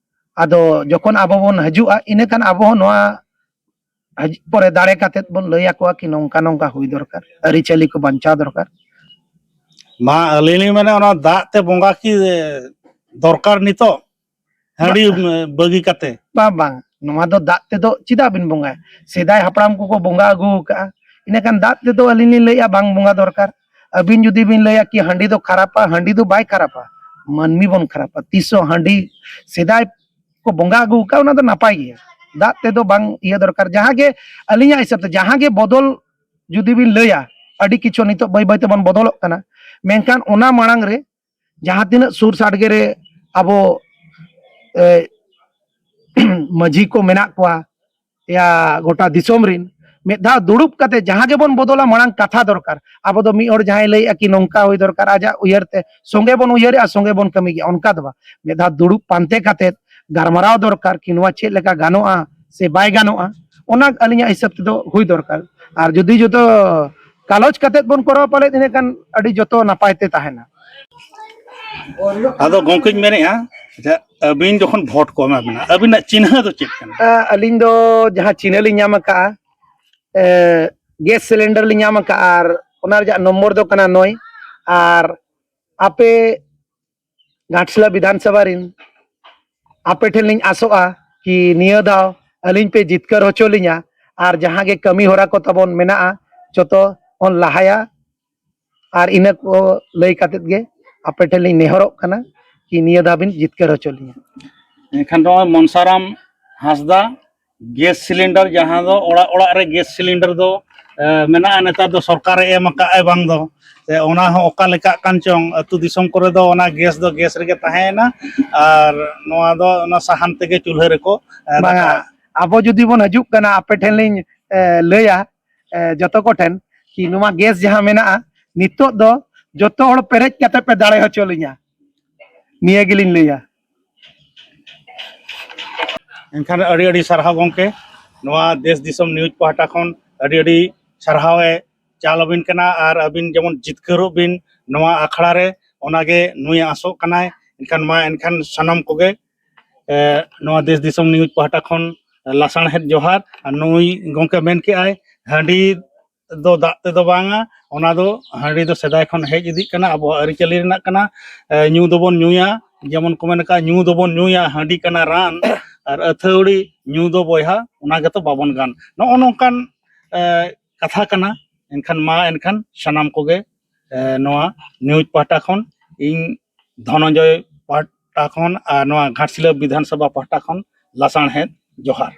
ᱟᱫᱚ ᱡᱚᱠᱷᱚᱱ ᱟᱵᱚ ᱵᱚᱱ ᱦᱤᱡᱩᱜᱼᱟ, ᱤᱱᱟᱹᱠᱷᱟᱱ ᱟᱵᱚ ᱦᱚᱸ ᱱᱚᱣᱟ ᱦᱤᱡᱩᱜ ᱯᱚᱨᱮ ᱫᱟᱲᱮ ᱠᱟᱛᱮᱫ ᱵᱚᱱ ᱞᱟᱹᱭ ᱟᱠᱚᱣᱟ ᱠᱤ ᱱᱚᱝᱠᱟ ᱱᱚᱝᱠᱟ ᱦᱩᱭ ᱫᱚᱨᱠᱟᱨ, ᱟᱹᱨᱤᱪᱟᱹᱞᱤ ᱠᱚ ᱵᱟᱧᱪᱟᱣ ᱫᱚᱨᱠᱟᱨ᱾ ᱢᱟ ᱟᱹᱞᱤᱧ ᱞᱤᱧ ᱢᱮᱱᱟ, ᱚᱱᱟ ᱫᱟᱜ ᱛᱮ ᱵᱚᱸᱜᱟ ᱠᱤ ᱮ, ᱫᱚᱨᱠᱟᱨ ᱱᱤᱛᱚᱜ ᱦᱟᱺᱰᱤ ᱵᱟᱹᱜᱤ ᱠᱟᱛᱮ? ᱵᱟᱝ, ᱵᱟᱝ, ᱱᱚᱣᱟ ᱫᱚ ᱫᱟᱜ ᱛᱮᱫᱚ ᱪᱮᱫᱟᱜ ᱵᱤᱱ ᱵᱚᱸᱜᱟᱭᱟ? ᱥᱮᱫᱟᱭ ᱦᱟᱯᱲᱟᱢ ᱠᱚᱠᱚ ᱵᱚᱸᱜᱟ ᱟᱹᱜᱩ ᱟᱠᱟᱫᱼᱟ, ᱤᱱᱟᱹᱠᱷᱟᱱ ᱫᱟᱜ ᱛᱮᱫᱚ ᱟᱹᱞᱤᱧ ᱞᱤᱧ ᱞᱟᱹᱭᱮᱫᱼᱟ ᱵᱟᱝ ᱵᱚᱸᱜᱟ ᱫᱚᱨᱠᱟᱨ᱾ ᱟᱹᱵᱤᱱ ᱡᱩᱫᱤ ᱵᱤᱱ ᱞᱟᱹᱭᱟ ᱠᱤ ᱦᱟᱺᱰᱤ ᱫᱚ ᱠᱷᱟᱨᱟᱯᱟ, ᱦᱟᱺᱰᱤ ᱫᱚ ᱵᱟᱭ ᱠᱷᱟᱨᱟᱯᱟ, ᱢᱟᱹᱱᱢᱤ ᱵᱚᱱ ᱠᱷᱟᱨᱟᱯᱟ᱾ ᱛᱤᱥ ᱦᱚᱸ ᱦᱟᱺᱰᱤ ᱥᱮᱫᱟᱭ ᱠᱚ ᱵᱚᱸᱜᱟ ᱟᱹᱜᱩ ᱟᱠᱟᱫ, ᱚᱱᱟ ᱫᱚ ᱱᱟᱯᱟᱭ ᱜᱮᱭᱟ, ᱫᱟᱜ ᱛᱮᱫᱚ ᱵᱟᱝ ᱤᱭᱟᱹ ᱫᱚᱨᱠᱟᱨ᱾ ᱡᱟᱦᱟᱸ ᱜᱮ ᱟᱹᱞᱤᱧᱟᱜ ᱦᱤᱥᱟᱹᱵ ᱛᱮ, ᱡᱟᱦᱟᱸ ᱜᱮ ᱵᱚᱫᱚᱞ ᱡᱩᱫᱤ ᱵᱤᱱ ᱞᱟᱹᱭᱟ, ᱟᱹᱰᱤ ᱠᱤᱪᱷᱩ ᱱᱤᱛᱚᱜ ᱵᱟᱹᱭ ᱵᱟᱹᱭ ᱛᱮᱵᱚᱱ ᱵᱚᱫᱚᱞᱚᱜ ᱠᱟᱱᱟ, ᱢᱮᱱᱠᱷᱟᱱ ᱚᱱᱟ ᱢᱟᱲᱟᱝ ᱨᱮ ᱡᱟᱦᱟᱸ ᱛᱤᱱᱟᱹᱜ ᱥᱩᱨ ᱥᱟᱰᱜᱮ ᱨᱮ ᱟᱵᱚ ᱮ, ᱢᱟᱹᱡᱷᱤ ᱠᱚ ᱢᱮᱱᱟᱜ ᱠᱚᱣᱟ, ᱭᱟ ᱜᱚᱴᱟ ᱫᱤᱥᱚᱢ ᱨᱤᱱ, ᱢᱤᱫ ᱫᱷᱟᱣ ᱫᱩᱲᱩᱵ ᱠᱟᱛᱮ ᱡᱟᱦᱟᱸ ᱜᱮᱵᱚᱱ ᱵᱚᱫᱚᱞᱟ, ᱢᱟᱲᱟᱝ ᱠᱟᱛᱷᱟ ᱫᱚᱨᱠᱟᱨ᱾ ᱟᱵᱚ ᱫᱚ ᱢᱤᱫ ᱦᱚᱲ ᱡᱟᱦᱟᱸᱭ ᱞᱟᱹᱭᱮᱜᱼᱟ ᱠᱤ ᱱᱚᱝᱠᱟ ᱦᱩᱭ ᱫᱚᱨᱠᱟᱨ, ᱟᱡᱟᱜ ᱩᱭᱦᱟᱹᱨ ᱛᱮ ᱥᱚᱸᱜᱮ ᱵᱚᱱ ᱩᱭᱦᱟᱹᱨᱮᱜᱼᱟ, ᱥᱚᱸᱜᱮ ᱵᱚᱱ ᱠᱟᱹᱢᱤ ᱜᱮᱭᱟ, ᱚᱱᱠᱟ ᱫᱚ ᱵᱟᱝ᱾ ᱢᱤᱫ ᱫᱷᱟᱣ ᱫᱩᱲᱩᱵ ᱯᱟᱱᱛᱮ ᱠᱟᱛᱮ ᱜᱟᱞᱢᱟᱨᱟᱣ ᱫᱚᱨᱠᱟᱨ ᱠᱤ ᱱᱚᱣᱟ ᱪᱮᱫ ᱞᱮᱠᱟ ᱜᱟᱱᱚᱜᱼᱟ ᱥᱮ ᱵᱟᱭ ᱜᱟᱱᱚᱜᱼᱟ, ᱚᱱᱟ ᱟᱹᱞᱤᱧᱟᱜ ᱦᱤᱥᱟᱹᱵ ᱛᱮᱫᱚ ᱦᱩᱭ ᱫᱚᱨᱠᱟᱨ᱾ ᱟᱨ ᱡᱩᱫᱤ ᱡᱚᱛᱚ ᱜᱟᱞᱚᱪ ᱠᱟᱛᱮᱫ ᱵᱚᱱ ᱠᱚᱨᱟᱣᱟ, ᱯᱟᱞᱮᱫ ᱤᱱᱟᱹᱠᱷᱟᱱ ᱟᱹᱰᱤ ᱡᱚᱛᱚ ᱱᱟᱯᱟᱭ ᱛᱮ ᱛᱟᱦᱮᱱᱟ᱾ ᱟᱫᱚ ᱜᱚᱢᱠᱮᱧ ᱢᱮᱱᱮᱫᱼᱟ, ᱟᱪᱪᱷᱟ, ᱟᱹᱵᱤᱱ ᱡᱚᱠᱷᱚᱱ ᱵᱷᱳᱴ ᱠᱚ ᱮᱢᱟ ᱵᱤᱱᱟ, ᱟᱹᱵᱤᱱᱟᱜ ᱪᱤᱱᱦᱟᱹ ᱫᱚ ᱪᱮᱫ ᱠᱟᱱᱟ? ᱟᱹᱞᱤᱧ ᱫᱚ ᱡᱟᱦᱟᱸ ᱪᱤᱱᱦᱟᱹ ᱞᱤᱧ ᱧᱟᱢ ᱟᱠᱟᱫᱼᱟ, ᱜᱮᱥ ᱥᱤᱞᱤᱱᱰᱟᱨ ᱞᱤᱧ ᱧᱟᱢ ᱟᱠᱟᱫᱼᱟ, ᱟᱨ ᱚᱱᱟ ᱨᱮᱭᱟᱜ ᱱᱚᱢᱵᱚᱨ ᱫᱚ ᱠᱟᱱᱟ ᱱᱚᱭ᱾ ᱟᱨ ᱟᱯᱮ ᱜᱷᱟᱴᱥᱤᱞᱟ ᱵᱤᱫᱷᱟᱱ ᱥᱚᱵᱷᱟ ᱨᱤᱱ ᱟᱯᱮ ᱴᱷᱮᱱ ᱞᱤᱧ ᱟᱥᱚᱜᱼᱟ ᱠᱤ ᱱᱤᱭᱟᱹ ᱫᱷᱟᱣ ᱟᱹᱞᱤᱧ ᱯᱮ ᱡᱤᱛᱠᱟᱹᱨ ᱦᱚᱪᱚ ᱞᱤᱧᱟ, ᱟᱨ ᱡᱟᱦᱟᱸ ᱜᱮ ᱠᱟᱹᱢᱤ ᱦᱚᱨᱟ ᱠᱚ ᱛᱟᱵᱚᱱ ᱢᱮᱱᱟᱜᱼᱟ, ᱡᱚᱛᱚ ᱵᱚᱱ ᱞᱟᱦᱟᱭᱟ᱾ ᱟᱨ ᱤᱱᱟᱹ ᱠᱚ ᱞᱟᱹᱭ ᱠᱟᱛᱮᱫ ᱜᱮ ᱟᱯᱮ ᱴᱷᱮᱱ ᱞᱤᱧ ᱱᱮᱦᱚᱨᱚᱜ ᱠᱟᱱᱟ ᱠᱤ ᱱᱤᱭᱟᱹ ᱫᱷᱟᱣ ᱵᱤᱱ ᱡᱤᱛᱠᱟᱹᱨ ᱦᱚᱪᱚ ᱞᱤᱧᱟ᱾ ᱮᱱᱠᱷᱟᱱ ᱱᱚᱜᱼᱚᱭ ᱢᱚᱱᱥᱟᱨᱟᱢ ᱦᱟᱸᱥᱫᱟ, ᱜᱮᱥ ᱥᱤᱞᱤᱱᱰᱟᱨ, ᱡᱟᱦᱟᱸ ᱫᱚ ᱚᱲᱟᱜ ᱚᱲᱟᱜ ᱨᱮ ᱜᱮᱥ ᱥᱤᱞᱤᱱᱰᱟᱨ ᱫᱚ ᱮ, ᱢᱮᱱᱟᱜᱼᱟ, ᱱᱮᱛᱟᱨ ᱫᱚ ᱥᱚᱨᱠᱟᱨᱮ ᱮᱢ ᱟᱠᱟᱫᱼᱟᱭ ᱵᱟᱝ ᱫᱚ, ᱥᱮ ᱚᱱᱟ ᱦᱚᱸ ᱚᱠᱟ ᱞᱮᱠᱟᱜ ᱠᱟᱱ ᱪᱚᱝ, ᱟᱹᱛᱩ ᱫᱤᱥᱚᱢ ᱠᱚᱨᱮ ᱫᱚ ᱚᱱᱟ ᱜᱮᱥ ᱫᱚ ᱜᱮᱥ ᱨᱮᱜᱮ ᱛᱟᱦᱮᱸᱭᱮᱱᱟ, ᱟᱨ ᱱᱚᱣᱟ ᱫᱚ ᱚᱱᱟ ᱥᱟᱦᱟᱱ ᱛᱮᱜᱮ ᱪᱩᱞᱦᱟᱹ ᱨᱮᱠᱚ ᱮ, ᱵᱟᱝᱟ, ᱫᱟᱠᱟ᱾ ᱟᱵᱚ ᱡᱩᱫᱤ ᱵᱚᱱ ᱦᱤᱡᱩᱜ ᱠᱟᱱᱟ, ᱟᱯᱮ ᱴᱷᱮᱱ ᱞᱤᱧ ᱮ, ᱞᱟᱹᱭᱟ, ᱮ, ᱡᱚᱛᱚ ᱠᱚᱴᱷᱮᱱ ᱠᱤ ᱱᱚᱣᱟ ᱜᱮᱥ ᱡᱟᱦᱟᱸ ᱢᱮᱱᱟᱜᱼᱟ, ᱱᱤᱛᱚᱜ ᱫᱚ ᱡᱚᱛᱚ ᱦᱚᱲ ᱯᱮᱨᱮᱡ ᱠᱟᱛᱮ ᱯᱮ ᱫᱟᱲᱮ ᱦᱚᱪᱚ ᱞᱤᱧᱟ, ᱱᱤᱭᱟᱹ ᱜᱮᱞᱤᱧ ᱞᱟᱹᱭᱟ᱾ ᱮᱱᱠᱷᱟᱱ ᱟᱹᱰᱤ ᱟᱹᱰᱤ ᱥᱟᱨᱦᱟᱣ ᱜᱚᱢᱠᱮ, ᱱᱚᱣᱟ ᱫᱮᱥ ᱫᱤᱥᱚᱢ ᱱᱤᱭᱩᱡᱽ ᱯᱟᱦᱴᱟ ᱠᱷᱚᱱ ᱟᱹᱰᱤ ᱟᱹᱰᱤ ᱥᱟᱨᱦᱟᱣ ᱮ ᱪᱟᱞ ᱟᱹᱵᱤᱱ ᱠᱟᱱᱟ, ᱟᱨ ᱟᱹᱵᱤᱱ ᱡᱮᱢᱚᱱ ᱡᱤᱛᱠᱟᱹᱨᱚᱜ ᱵᱤᱱ ᱱᱚᱣᱟ ᱟᱠᱷᱲᱟ ᱨᱮ, ᱚᱱᱟᱜᱮ ᱱᱩᱭ ᱟᱥᱚᱜ ᱠᱟᱱᱟᱭ᱾ ᱮᱱᱠᱷᱟᱱ ᱢᱟ ᱮᱱᱠᱷᱟᱱ ᱥᱟᱱᱟᱢ ᱠᱚᱜᱮ ᱮ, ᱱᱚᱣᱟ ᱫᱮᱥ ᱫᱤᱥᱚᱢ ᱱᱤᱭᱩᱡᱽ ᱯᱟᱦᱴᱟ ᱠᱷᱚᱱ ᱞᱟᱥᱟᱬᱦᱮᱫ ᱡᱚᱦᱟᱨ᱾ ᱟᱨ ᱱᱩᱭ ᱜᱚᱢᱠᱮ ᱢᱮᱱ ᱠᱮᱜᱼᱟᱭ, ᱦᱟᱺᱰᱤ ᱫᱚ ᱫᱟᱜ ᱛᱮᱫᱚ ᱵᱟᱝᱟ, ᱚᱱᱟ ᱫᱚ ᱦᱟᱺᱰᱤ ᱫᱚ ᱥᱮᱫᱟᱭ ᱠᱷᱚᱱ ᱦᱮᱡ ᱤᱫᱤᱜ ᱠᱟᱱᱟ, ᱟᱵᱚᱣᱟᱜ ᱟᱹᱨᱤᱪᱟᱹᱞᱤ ᱨᱮᱱᱟᱜ ᱠᱟᱱᱟ᱾ ᱮ, ᱧᱩ ᱫᱚᱵᱚᱱ ᱧᱩᱭᱟ, ᱡᱮᱢᱚᱱ ᱠᱚ ᱢᱮᱱ ᱟᱠᱟᱫ, ᱧᱩ ᱫᱚᱵᱚᱱ ᱧᱩᱭᱟ, ᱦᱟᱺᱰᱤ ᱠᱟᱱᱟ ᱨᱟᱱ, ᱟᱨ ᱟᱹᱛᱷᱟᱹᱣᱲᱤ ᱧᱩ ᱫᱚ ᱵᱚᱭᱦᱟ, ᱚᱱᱟ ᱜᱮᱛᱚ ᱵᱟᱵᱚᱱ ᱜᱟᱱ᱾ ᱱᱚᱜᱼᱚ ᱱᱚᱝᱠᱟᱱ ᱮ, ᱠᱟᱛᱷᱟ ᱠᱟᱱᱟ᱾ ᱮᱱᱠᱷᱟᱱ ᱢᱟ ᱮᱱᱠᱷᱟᱱ ᱥᱟᱱᱟᱢ ᱠᱚᱜᱮ ᱮ, ᱱᱚᱣᱟ ᱱᱤᱭᱩᱡᱽ ᱯᱟᱦᱴᱟ ᱠᱷᱚᱱ, ᱤᱧ ᱫᱷᱚᱱᱚᱱᱡᱚᱭ ᱯᱟᱦᱴᱟ ᱠᱷᱚᱱ ᱟᱨ ᱱᱚᱣᱟ ᱜᱷᱟᱴᱥᱤᱞᱟᱹ ᱵᱤᱫᱷᱟᱱ ᱥᱚᱵᱷᱟ ᱯᱟᱦᱴᱟ ᱠᱷᱚᱱ ᱞᱟᱥᱟᱬᱦᱮᱫ ᱡᱚᱦᱟᱨ᱾